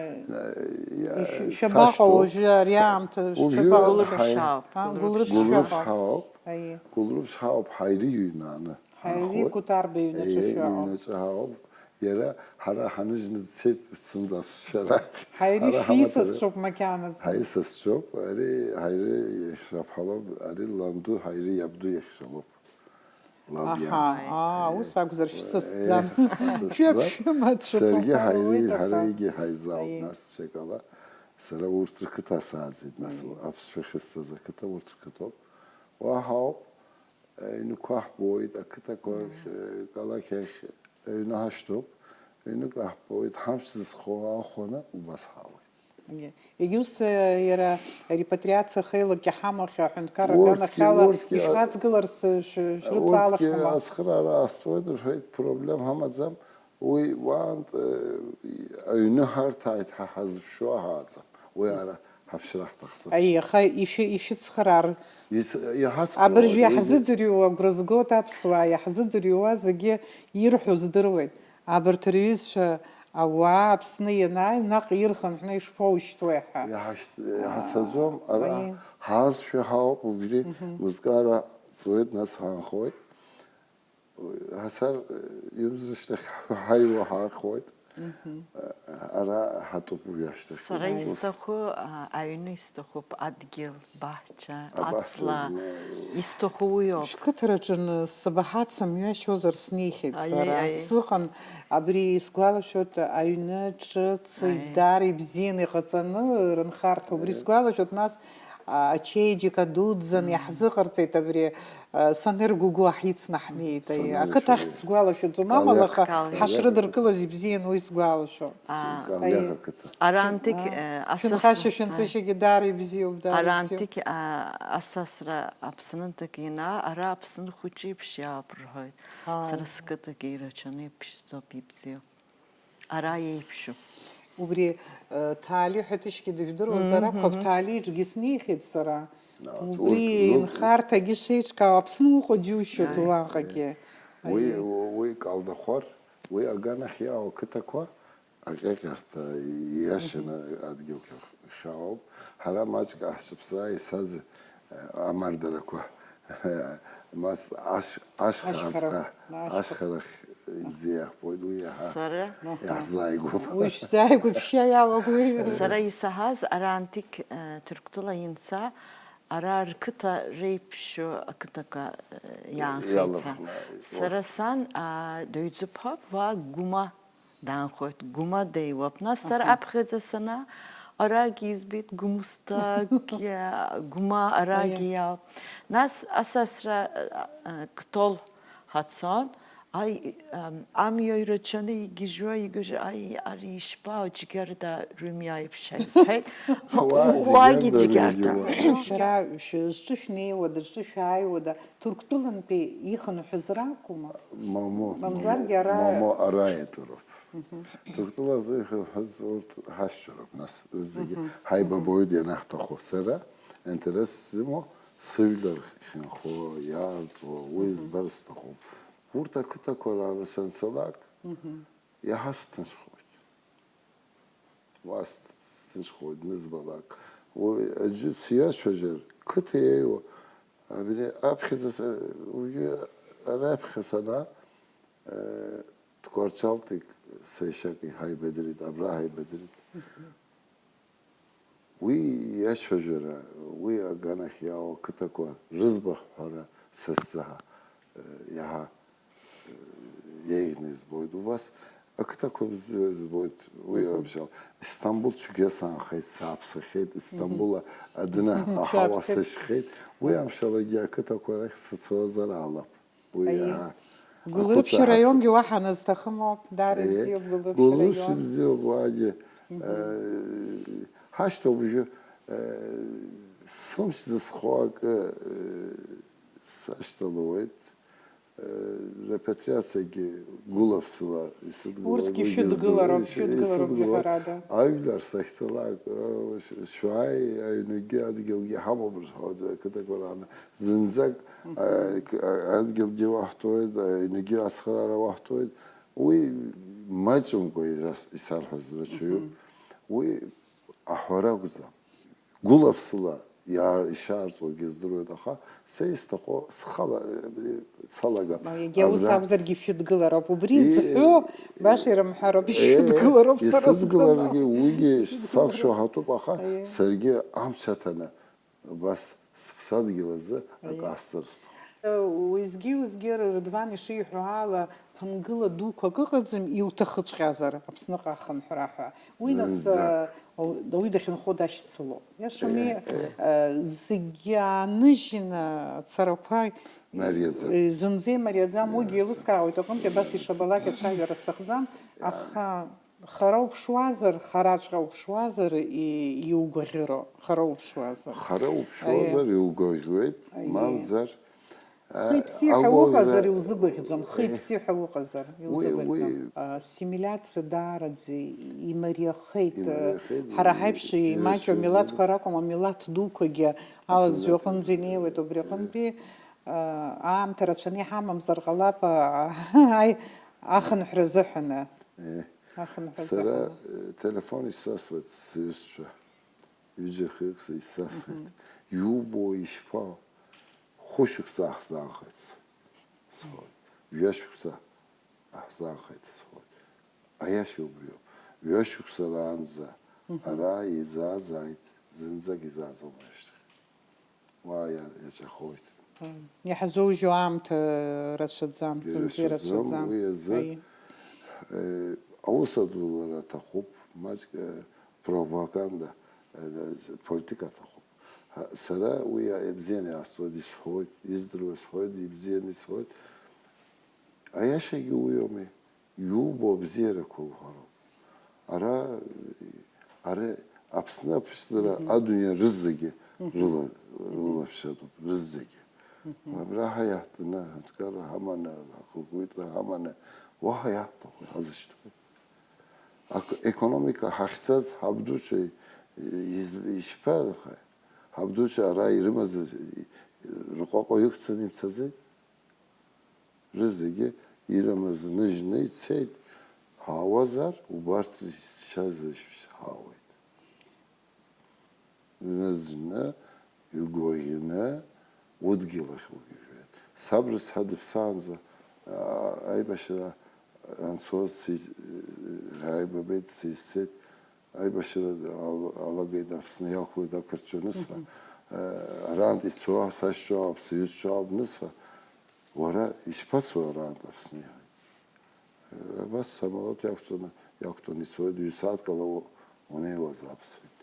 Иа-, ишәабаҟоу сашьҭоуп. уажәы ари Са-, аамҭа уажәы шәабаҟоу? Гәылрыԥшь ҳаи-, ҳауп. А, Гәылрыԥшь Гәылрыԥшь шәабаҟоу? ҳауп. Аиеи. Гәылрыԥшь ҳауп, ҳаирыҩнаны Ҳаири ҳаанхоит. Кәтарба иҩнаҿы Аиеи, шәаҟоуп. Иҩнаҿы ҳауп. Иара ҳара ҳаныжьны дцеит, дцәымза аԥсшьара. Ҳаири Ҳара ҳамаҭәа шәисасцәоуп макьаназы. Ҳаисасцәоуп, ари ҳаири иахьшаԥҳалоуп, ари ланду, ҳаири иабду иахьшалоуп. Лаб иан. Аҳа, аа, ус акәзар шәсасӡам. Э, сасӡам. Шәыԥшәмацәоуп, Саргьы ҳаири, ҳауеит, аха. ҳара егьи ҳаизаауп, Аиеи. нас ҽакала. Сара урҭ рқыҭа сааӡеит, нас Аиеи. аԥсшәа ахьысҵаз ақыҭа урҭ рқыҭоуп. Уа ҳауп, аҩнқәа ҳбоит, ақыҭақәа, Мм. э, қалақь ахь аҩны ҳашьҭоуп, ҩнык аҳбоит, ҳамч зызхо аахәаны убас ҳаауеит. Егьа-, егьа ус, э, иара арепатриациа хеилак иҳамоу ахьа аҳәынҭқарра Урҭгьы, аганахьала урҭгьы, ишәхаҵгыларц, э, шә-, урҭгьы шәрыцалахьоума? ацхыраара ҟасҵоит рҳәеит, проблем ҳамаӡам. Уи уаантә, э, аҩны ҳарҭааит, ҳа ҳазыԥшуа ҳааӡам. Уи ара ҳаԥшра ҳҭахӡам. Аиеи, аха ишәы-, ишәыцхраар. Ис-, иҳацхраауеит, Абыржәы уигьы. Иаҳзыӡырҩуа агәра згоит аԥсуаа, иаҳзыӡырҩуа зегьы ирҳәо здыруеит. Абарҭ рҩызцәа ауаа Аԥсны ианааи, наҟ ирхынҳәны ишԥоушьҭуеи ҳәа. Иҳашьҭ-, иҳацаӡом, ара Аиеи. ҳаазшәа ҳауп, убри Мгм. мызкара ҵуеит, нас ҳаанхоит. Ҳасар, ҩымз рышьҭахь ҳаиуа ҳаахоит. Мгм. Ара ҳатәуп уи ашьҭахь. Сара Ус. исҭаху, а, аҩны исҭахуп, адгьыл, баҳча, Абас аҵла. азма. Исҭаху уиоуп. Шәқыҭараҿы сабаҳац сымҩашьозар снеихьеит Аиеи, сара. аиеи. Сыҟан, абри исгәалашәоит, аҩны ҿыц Аиеи. ибдара ибзианы иҟаҵаны рынхарҭа. Убри Аиеи. сгәалашәоит, нас, а, ачеиџьыка дуӡӡан Мм. иаҳзыҟарҵеит абри. Саныргәыгәуа ҳицны ҳнеит, аиеи. Саныргәыгәуа. Ақыҭа ахьӡ сгәалашәаӡом, амала аха Калиак. ҳашрыдыркылаз ибзиан уи сгәалашәо. А, Калиак Аиеи. ақыҭа. Арантәи, А, э, асас-, шәынхашьа, а, шәынҵышьагьы даара ибзиоуп, даара ибзиоуп. Арантәи, а, асасра Аԥснынтәык ианаа, ара Аԥсны хәыҷы еиԥш иаауп рҳәоит. Ааи. Сара сқыҭагьы ирацәаны иԥшӡоуп, ибзиоуп. Ара еиԥшу. Убри, э, Ҭали ҳәа ҭышькьыда жәдыруазар Мгм. акәхап, Ҭали иҿгьы снеихьеит сара. Нас, Убри урҭ, урҭ, инхарҭагьы шеиҿкаау, Аԥсны уҟоу џьушьоит Аи. уаҟагьы. Уи, Аиеи. уи Калдахәар, уи аганахь иаау ақыҭақәа аҟьаҟьарҭа иашаны Мгм. адгьыл хьа-, хьаауп. Ҳара маҷк ҳшыԥсаа исаз, э, амардарақәа. Мас аш-, ашьха Ашьхара, аҵҟа, ашьха. ашьхарахь ибзиа иаҳбоит, уи иаҳа Сара? иаҳзааигәоуп. Уи шәзааигәоуп, шьа иалагәеи? Сара исаҳаз арантәи, э, Ҭырқәтәыла инца, ара рқыҭа реиԥшьоу ақыҭақәа, э, иаанхеит ҳәа. Иалахәны, Сара сан, а, дыҩӡыԥҳа ва гәма Даанхоит, Гәыма деиуап. Нас сара аԥхьаӡа санаа, арагь избеит, Гәымсҭагь, Гәыма арагь иауп. Нас асасра, а, а, Кҭол ҳацон, аи, ам, амҩа ирацәаны игьежьуа, игьежьуа, аи, ари ишԥа, џьгьарда рымҩа еиԥш ҳәа исҳәеит. Уаагьы џьгьарда. Шәара шәызҿы шәнеиуада, зҿы шәааиуада, Ҭырқәтәылантәи ихынҳәыз ракәума? Момо, мамзаргьы ара момо ара иатәуроуп. Ҭырқәтәылазы ихынҳәыз урҭ ҳашьцәароуп, нас, зегьы ҳаибабоит ианаҳҭаху. Сара интерес сзымоу сыжәлар хьанхо, иаарҵуа, уи збар сҭахуп. Урҭ ақыҭақәа рааны санцалак, иаҳа сҭынчхоит. Уа сҭынчхоит, нызбалак. Уи аӡәы сиашәажәар, қыҭа иеиуа, абри аԥхьаӡа са-, уажәы араԥхьа санаа, э, Тҟәарчалтәи сашьак иҳаибадырит, абра ҳаибадырит. Уи иашәажәара, уи аганахь иаауа ақыҭақәа рыӡбахә ҳәара са сзаҳа, э, иаҳа, э, иеиӷьны избоит. Убас ақыҭақәа бзиа збоит уи абжьала. Истамбул цәгьа саанхеит, сааԥсахьеит, Истамбул адәны аҳауа сашьхеит. Уи амшалагьы ақыҭақәа рахь сыцозар алап. Уи, аиеи, аа, Гәылрыԥшь араионгьы уаҳа назҭахым ауп, даара ибзиоуп Гәылрыԥшь араион. Гәылрыԥшь ибзиоуп, уаагьы, э, ҳашьҭоуп уажәы, э, сымч зысхо акы, э, сашьҭалауеит, э, репатриациагьы гәылаԥсыла исыдгылоит. Урҭгьы шәыдгылароуп, шәыдгылароуп, џьаҳәарада. Ажәлар сахьцалак, э, ш-, шәааи, аҩнгьы адгьылгьы ҳамоуп рҳәоит, ақыҭақәа рааны. Зынӡак, а, к-, а, адгьылгьы уаҳҭоит, аҩнгьы ацхыраара уаҳҭоит. Уи маҷымкәа ирас-, исарҳәаз рацәаҩуп. Уи аҳәара акәӡам. Гәылаԥсыла иаа-, ишаарҵогьы здыруеит, аха са исҭаху схала, абри салагап. Ма, егьа ус акәзаргьы шәыдгылароуп. Убри зҳәо, баша ирымҳәароуп, ишәыдгылароуп сара сгәы. Исыдгыларгьы, уигьы сақәшәо ҳатәуп, аха саргьы амч аҭаны, Убас сыԥсадгьыл азы акы асҵар сҭахуп. Уеизгьы-уеизгьы Рыдван ишиҳәо ала, ԥынгыла дуқәак ыҟаӡам, иуҭахыҵәҟьазар Аԥсныҟа ахынҳәра ҳәа. Уи нас, зынӡак, а, ауаҩы дахьынхо дашьцыло. Иашами, э, э, а, зегьы ааныжьны ацарақәа мариаӡам. Э, зынӡа имариаӡам, уигьы еилыскаауеит аҟынтәи, абас ишабалак ацәажәара сҭахӡам, аха Хара уԥшуазар, хараҵәҟьа уԥшуазар, и-, иугәаӷьыроу, хара уԥшуазар. Хара уԥшуазар, аиеи, иугәаӷьуеит, аиеи, мамзар, а, хи-ԥси ҳәа агәаӷьра уҟазар иузыгәаӷьӡом, хи-ԥси ҳәа уҟазар, уи, иузыгәаӷьӡом. Уи. Ассимилиациа даараӡа имариахеит. Имариахеит, ҳара ҳаиԥш имаҷу имаҷу амилаҭқәа ракәым, амилаҭ дуқәагьы алаӡҩы аҟынӡа инеиуеит, убри аҟынтәи, а, аамҭа рацәаны иҳамамзар ҟалап, а, аи-, ахынҳәра азыҳәаны. Еи. Ахынҳәра. Сара, заҟа, э, телефон исасуеит сҩызцәа, ҩыџьа-хҩык исасуеит. Мгм. Иубо, ишԥа? Хәышықәса аҳзаанхеит, сҳәоит. Ҩажәа шықәса аҳзаанхеит, сҳәоит. Аиаша убриоуп. Ҩажәа шықәса раанӡа, мгм, ара изаазааит, зынӡак изааӡом ашьҭахь. Уа иа-, иаҵәахоит. Иаҳзоужьу аамҭа рацәаӡам, зынӡа ирацәаӡам, ирацәаӡам. Уи азы, аиеи, э, аус адулара аҭахуп, маҷк, э, пропаганда, э, политика аҭахуп. Ҳа, сара уи, э, ибзианы иаасҵоит, исҳәоит, издыруа сҳәоит, ибзианы исҳәоит. Аиашагьы уиоуми. Иубо абзиарақәа уҳәароуп. Ара, ара Аԥсны аԥшӡара, мгм, адунеи рызегьы, мгм, рыла-, мгм, рылаԥшьатәуп, рызегьы. Мгм. Абра ҳа иаҳтәаны, аҳәынҭқарра ҳаманы, ахақәиҭра ҳаманы, уаҳа иаҳҭаху, иҳазышьҭоу. Ак-, економика ҳахьцаз ҳабдуцәа из-, ишԥарахеи? Ҳабдуцәа ара ирымаз рҟәаҟәа иқәцаны имцаӡеит. Рызегьы ирымаз ныжьны ицеит, ҳаауазар, убарҭ зшьа зышәшь ҳаауеит. Ныжьны, игәаӷьны, удгьыл ахь угьежьуеит. Саб рыцҳа дыԥсаанӡа, аа, аибашьра анцоз сиз-, ааибабеит, сизцеит. Аибашьра ал-, алагеит, Аԥсны иақәлеит ақырҭцәа анысҳәа, мгм, э, арантә ицо, сашьцәа ауп, сҩызцәа ауп анысҳәа, уара ишԥацо арантә Аԥсны, иҳәеит. Абас самолиот иақәҵаны, иақәтәаны ицоит, ҩ-сааҭк ала у-, унеиуаз аԥсуеит.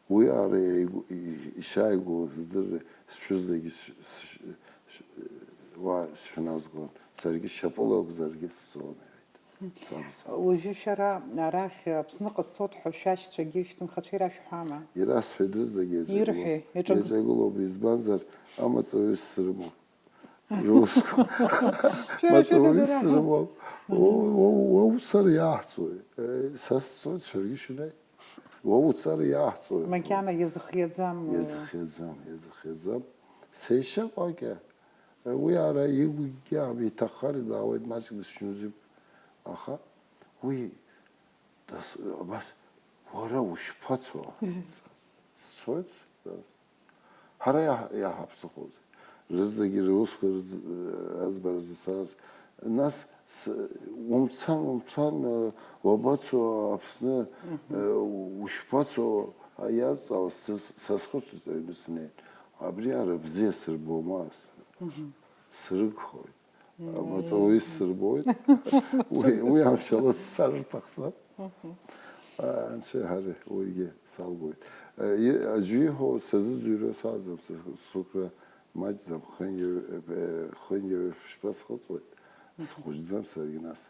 Уи ара иааигәа, и-, ишааигәоу здырра, сҽызлагьы сш-, сш-, сш-, уа сшәназгон, саргьы шьапыла акәзаргьы сцон, иҳәеит. Саб, саб. Уажәы шәара арахь Аԥсныҟа сцоит ҳәа шәашьцәагьы шәҭынхацәа ирашәҳәама? Ирасҳәеит рызегьы еизагылоуп. Ирҳәеи? Иаҿагылоуп. Еиҿагылоуп, избанзар, амаҵ уаҩы срымоуп. Русқәа. Шәара маҵуҩыс шәыдагара. Срымоуп. Уа, уа, уа уцар иаҳҵои? Э, са сцоит, шәаргьы шәнеи. Уа уцар иаҳҵои? Макьана иазыхиаӡам. Иазыхиаӡам, иазыхиаӡам. Сеишьа Кәакьа, э, уи ара игәгьы аам-, иҭаххар даауеит, маҷк дысшьнузип. Аха уи дас-, абас, уара ушԥацо? Сцоит. Ҳара иаҳ-, иаҳаԥсахозеи? Рызегьы русқәа рыз-, аӡбаразы царц. Нас с-, умцан, умцан, э, уабацо Аԥсны, э, ушԥацо, иазҵаауа, сыз-, сазхәыцуеит аҩны снеин. Абри ара бзиа сырбома, с-, срыгхоит. Амаҵуҩыс сырбоит. Уи, уи амшала сцар рҭахӡам. Анцәа иҳари, уигьы салгоит. Э, и-, аӡәы ииҳәо сазыӡырҩуа сааӡам, сы-, сықәра маҷӡам, хынҩаҩ-, э, хынҩаҩ шԥасхыҵуеит? Схәыҷӡам саргьы нас.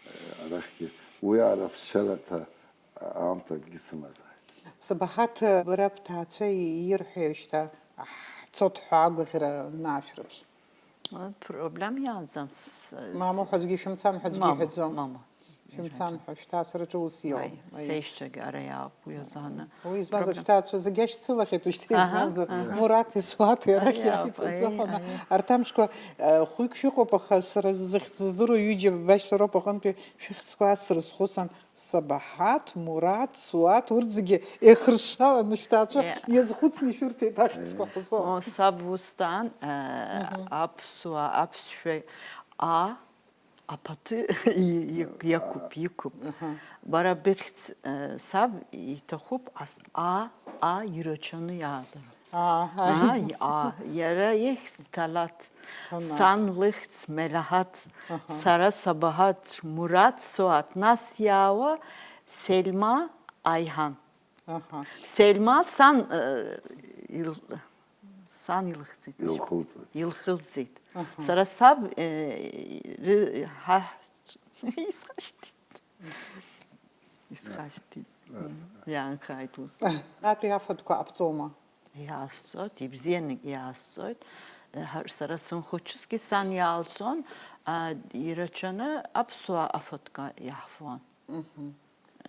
Э, арахьгьы уи ара ԥсшьараҭа аамҭа акгьы сымазааит. Сабаҳаҭ, бара бҭаацәа ирҳәеи шьҭа, ҳцот ҳәа агәаӷьра анашәрыԥш? Проблем иаанӡам. С-, с-, мамоу ҳәа аӡәгьы шәымцан ҳәа аӡәгьы мама, иҳәаӡом. Мама. Шәымцан ҳәа шәҭаацәараҿы ус иоуп. Аи, аи. Сеишьцәагьы ара иаауп, уи азы ҳаны. Уи избанзар проблем. Шәҭаацәа зегьы ашьцылахьеит, уажәшьҭа аҳа, избанзар, аҳа. Мураҭ, Есуаҭ, иарахь аи, иааит ауп, азыҳәан. Аи, аи. Арҭ амшқәа, э, хәҩык шәыҟоуп, аха сара зыхьӡ здыруа ҩыџьа башьцәа роуп, аҟынтәи шәыхьӡқәа асра схәыцуан, Сабаҳаҭ, Мураҭ, Суаҭ, урҭ зегьы еихыршаланы шәҭаацәа иа- иазхәыцны ишәырҭеит ахьӡқәа ҳәа сыҟоуп. О, саб ус даан, э, мгм. Аԥсуа, аԥсшәа, а, аԥаҭы и-, и-, иақәуп, иқәуп. Аҳа. Бара быхьӡ, э, саб иҭахуп ас, а, а ирацәаны иаазар. Аа, Аа, ааи. И-, а, иара ихьӡ Ҭалаҭ, Ҭалаҭ. Сан лыхьӡ Мелаҳаҭ, аҳа. Сара Сабаҳаҭ, Мураҭ Суаҭ, нас иаауа Сельма Аиҳан. Аҳа. Сельма сан, э, ил-, сан илыхьӡеит. Илхылҵит. Илхылҵит. Аҳа. Сара саб, э, ры-, ҳа-, исхашҭит. Исхашҭит. Нас. Иаанхааит ус. Атәи афатәқәа ҟабҵома? Иаасҵоит, ибзианы иаасҵоит. Ҳа-, сара сынхәыҷызгьы сан иаалҵон, а, ирацәаны аԥсуа афатәқәа иаҳфон. Мгм.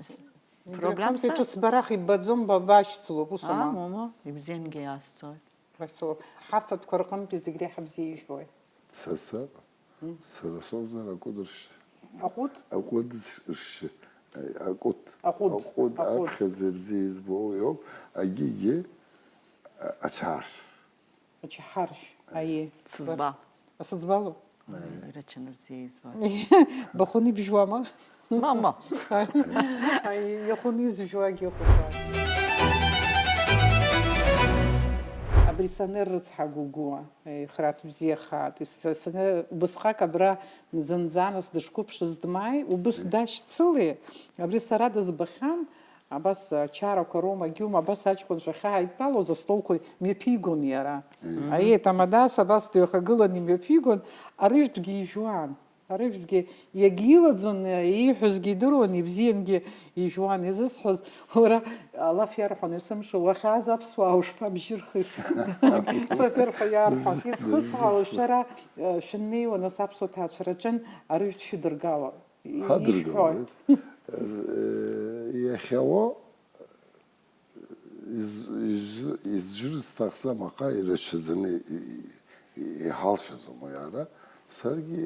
С-, Убри проблем аҟынтәи са- ҿыцбарах иббаӡом, ба-, башьцылоуп, усоума? Аа, момо, ибзиангьы иаасҵоит. Башьцылоуп. Ҳафатәқәа рҟынтәи зегь реиҳа бзиа ижәбои? Са саҟа? Мм. Сара соуп, зара акәыдыршьы. Аҟәыд? Акәыдыршьы. Акәыд. Аҟәыд, аҟәыд. Аԥхьаӡа бзиа избо уи ауп. Агьигьы, а-, ачаршә. Ачаҳаршә, аиеи. Сызба. Асыӡбалоу? Аиеи. Ирачаны бзиа избоит. Бахәаны ибжьуама? Мама. Аи, иахәаны изжәуагь ыҟоуп. Абри Санер рыцҳа Гәыгәуа, ихраҭ бзиахааит. Ис-, Санер убысҟак абра зынӡанас дышқәыԥшыз дмааи, убыс дашьцылеи, абри сара дызбахьан, Абас ачарақәа роума, агьиума, абас аҷкәынцәа ахьааидтәалоз астолқәа мҩаԥигон иара. Мгм. Аиеи, тамадас абас дҩахагылан имҩаԥигон, арыжәтәгьы ижәуан. Арыжәтәгьы иагьилаӡон, ииҳәозгьы идыруан, ибзиангьы ижәуан. Изысҳәоз, уара, алаф иарҳәон есымша, уахьааз аԥсуаа ушԥабжьырхи? Саҭыр ҳәа иарҳәон. Изхысҳәаауаз, шәара, э, шәаннеиуа, нас аԥсуа ҭаацәараҿын арыжәтә шәыдыргало. Ҳадыргалоит. Ишәҳәои? Э, иахьауа, из-, из-, изжыр сҭахӡам, аха ирацәаӡаны и-, и-, иҳалшаӡом уи ара. Саргьы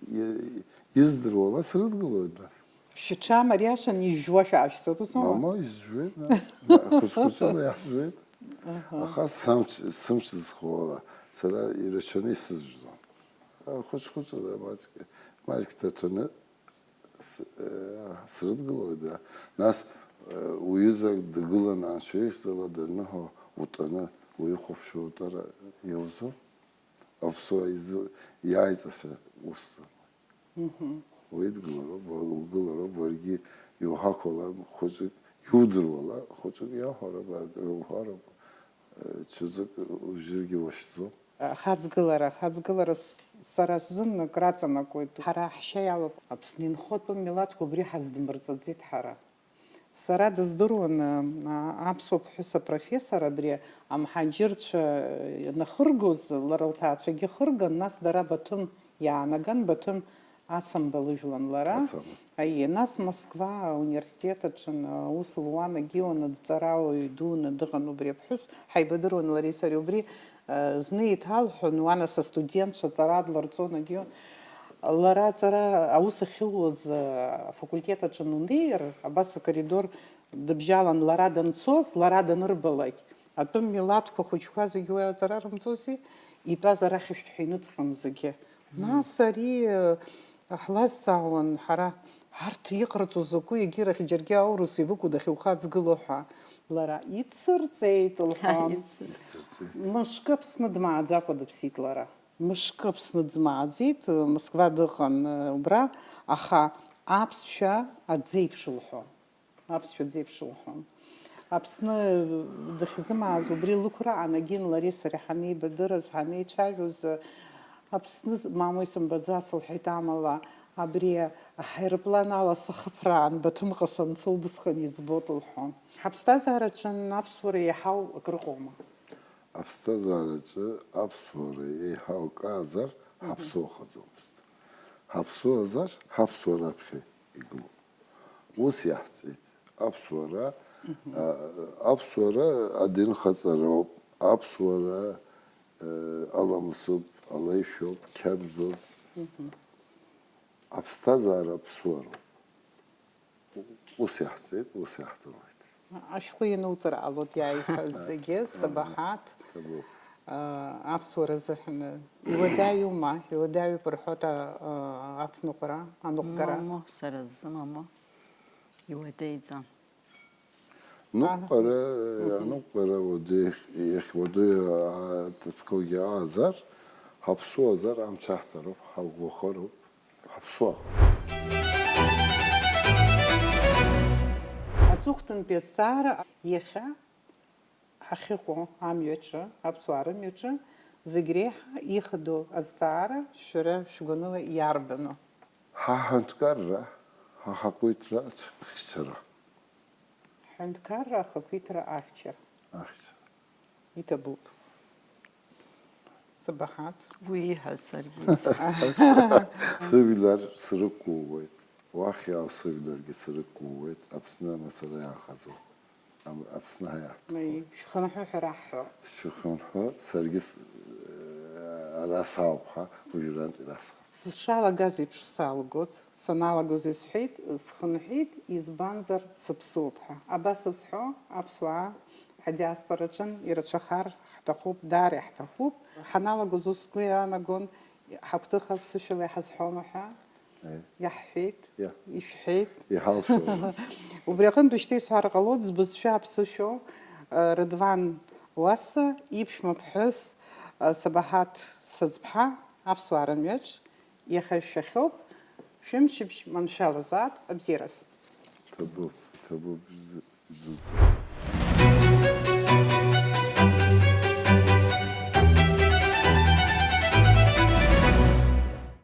и-, издыруала срыдгылоит нас. Шәҽамариашан ижәуа шәаашәҵоит, ус аума? Мама, изжәуеит, нас. Хәыҷ-хәыҷла иаҳжәуеит. Аҳа. Аха самч-, сымч зхоуала, сара ирацәаны исызжәлон. Хәыҷ-хәыҷла маҷк, маҷк ҭаҭәаны с-, э, срыдгылоит, да. Нас, э, уҩызак дгыланы анцәа ихьӡала даныҳәо, утәаны уихәаԥшуа утәара иоузу? Аԥсуа изы-, иааиҵашьа усҵан. Мгм. Уеидгылароуп, угылароуп, уаргьы иуҳақәлам, хәыҷык иудыруала, хәыҷык иаҳәарым, акы уҳәарым, ҽаӡәык ужьыргьы уашьӡом. Ахаҵгылара, ахаҵгылара с-, сара сзын акы раҵанакуеит. Ҳара ҳшьа иалоуп. Аԥсны инхо атәым милаҭқәа убри ҳаздмырҵаӡеит ҳара. Сара дыздыруан, а, аԥсуа ԥҳәыс апрофессор абри амҳаџьырцәа ианахыргоз, лара лҭаацәагьы хырган, нас дара Баҭым иаанаган, Баҭым Ацамба лыжәлан лара. Ацамба. Аиеи, нас Москва ауниверситет аҿы аус луан, агьиуан, дҵарауаҩ дуны дыҟан убри аԥҳәыс, ҳаибадыруан лареи сареи убри, а, зны еиҭалҳәон, уа нас астудентцәа аҵара дларҵон, агьиуан. Лара аҵара аус ахьылуаз, а, афакультет аҿы унеир, абас акоридор дыбжьалан лара данцоз, лара данырбалак, атәым милаҭқәа хәыҷқәа зегьы уи аҵара рымҵози, итәаз арахь ишәҭ ҳәа иныҵҟьон зегьы. Нас ари, э, ҳлазҵаауан ҳара, арҭ иҟарҵо закәу, егьирахь џьаргьы аурыс ивыку дахьухаҵгыло ҳәа. Лара ицырҵеит, лҳәон. Ицырҵеит. Мышкы Аԥсны дмааӡакәа дыԥсит лара. Мышкы Аԥсны дмааӡеит, Москва дыҟан, э, убра, аха аԥсшәа аӡеиԥш лҳәон. Аԥсшәа ӡеиԥш лҳәон. Аԥсны дахьзымааз убри лықәра аанагеит, лареи сареи ҳанеибадырыз, ҳанеицәажәоз, Аԥсны з-, мамоу исымбаӡац, лҳәеит, амала абри аҳаирплан ала сахыԥраан Баҭымҟа санцо убысҟан избоит, лҳәон. Ҳаԥсҭазаараҿы аԥсуара еиҳау акрыҟоума? Аԥсҭазаараҿы аԥсуара еиҳау акы азар, мгм, ҳаԥсуахаӡомызт. Ҳаԥсуазар, ҳаԥсуара аԥхьа игылоуп. Ус иаҳҵеит. Аԥсуара, мгм, а, аԥсуара адинхаҵароуп, аԥсуара, э, аламысуп, алеишәоуп, қьабзуп. Мгм. Аԥсҭазаара аԥсуароуп. Ус иаҳҵеит, ус иаҳдыруеит. Ашәҟәы иануҵар ҟалоит иааиҳәаз зегьы, сабаҳаҭ. Ҭабуп. Аԥсуара азыҳәан иуадаҩума? Иуадаҩуп рҳәоит, а, ацныҟәара, аныҟәгара. Мамоу, сара сзы мамоу. Иуадаҩӡам. Ныҟәгара, мгм, аныҟәгара уадаҩ, иахьуадаҩу аҭыԥқәагьы аазар, ҳаԥсуазар амч аҳҭароуп, ҳаӷәӷәахароуп. Ҳаԥсуахоит. Аҵыхәтәантәи азҵаара. Иахьа ҳахьыҟоу амҩаҿы, аԥсуаа рымҩаҿы, зегь реиҳа ихадоу азҵаара шәара шәгәаныла иарбану? Ҳа ҳҳәынҭқарра, ҳа ҳаҟәиҭра ахьчара. Ҳҳәынҭқарра ахақәиҭра ахьчара. Ахьчара. Иҭабуп. Сабаҳаҭ. Уи ииҳәаз саргьы исҳәеит. Сыжәлар срықәууеит. Уахь иаау сыжәларгьы срықәууеит. Аԥсны амацара иаанхаӡом. Ам-, Аԥсны ҳаиаҳтәуп. Шәхынҳәы ҳәа раҳҳәо. Шәхынҳәы, саргьы с-, ара саауп ҳәа, уажәраанӡа ирасҳәап. Сшалагаз еиԥш салгоит, саналагоз исҳәеит, схынҳәит, избанзар сыԥсуп ҳәа. Абас зҳәо аԥсуаа ҳадиаспораҿын ирацәахар ҳҭахуп, даара иаҳҭахуп. Ҳаналагоз ус сгәы иаанагон, ҳагәҭыха ԥсышәала иҳазҳәома ҳәа. Аиеи. Иаҳҳәеит, иа-, ишәҳәеит. Иҳалшоит. Убри аҟынтә шьҭа исҳәар ҟалоит, збызшәа аԥсышәоу, э, Рыдван Уаса иԥшәма ԥҳәыс, э, Сабаҳаҭ Саӡԥҳа аԥсуаа рымҩаҿ иахьа шәшәахьоуп, шәымчыбжь маншәалазаап, абзиараз. Иҭабуп, иҭабуп, ӡ-, ӡәӡәа.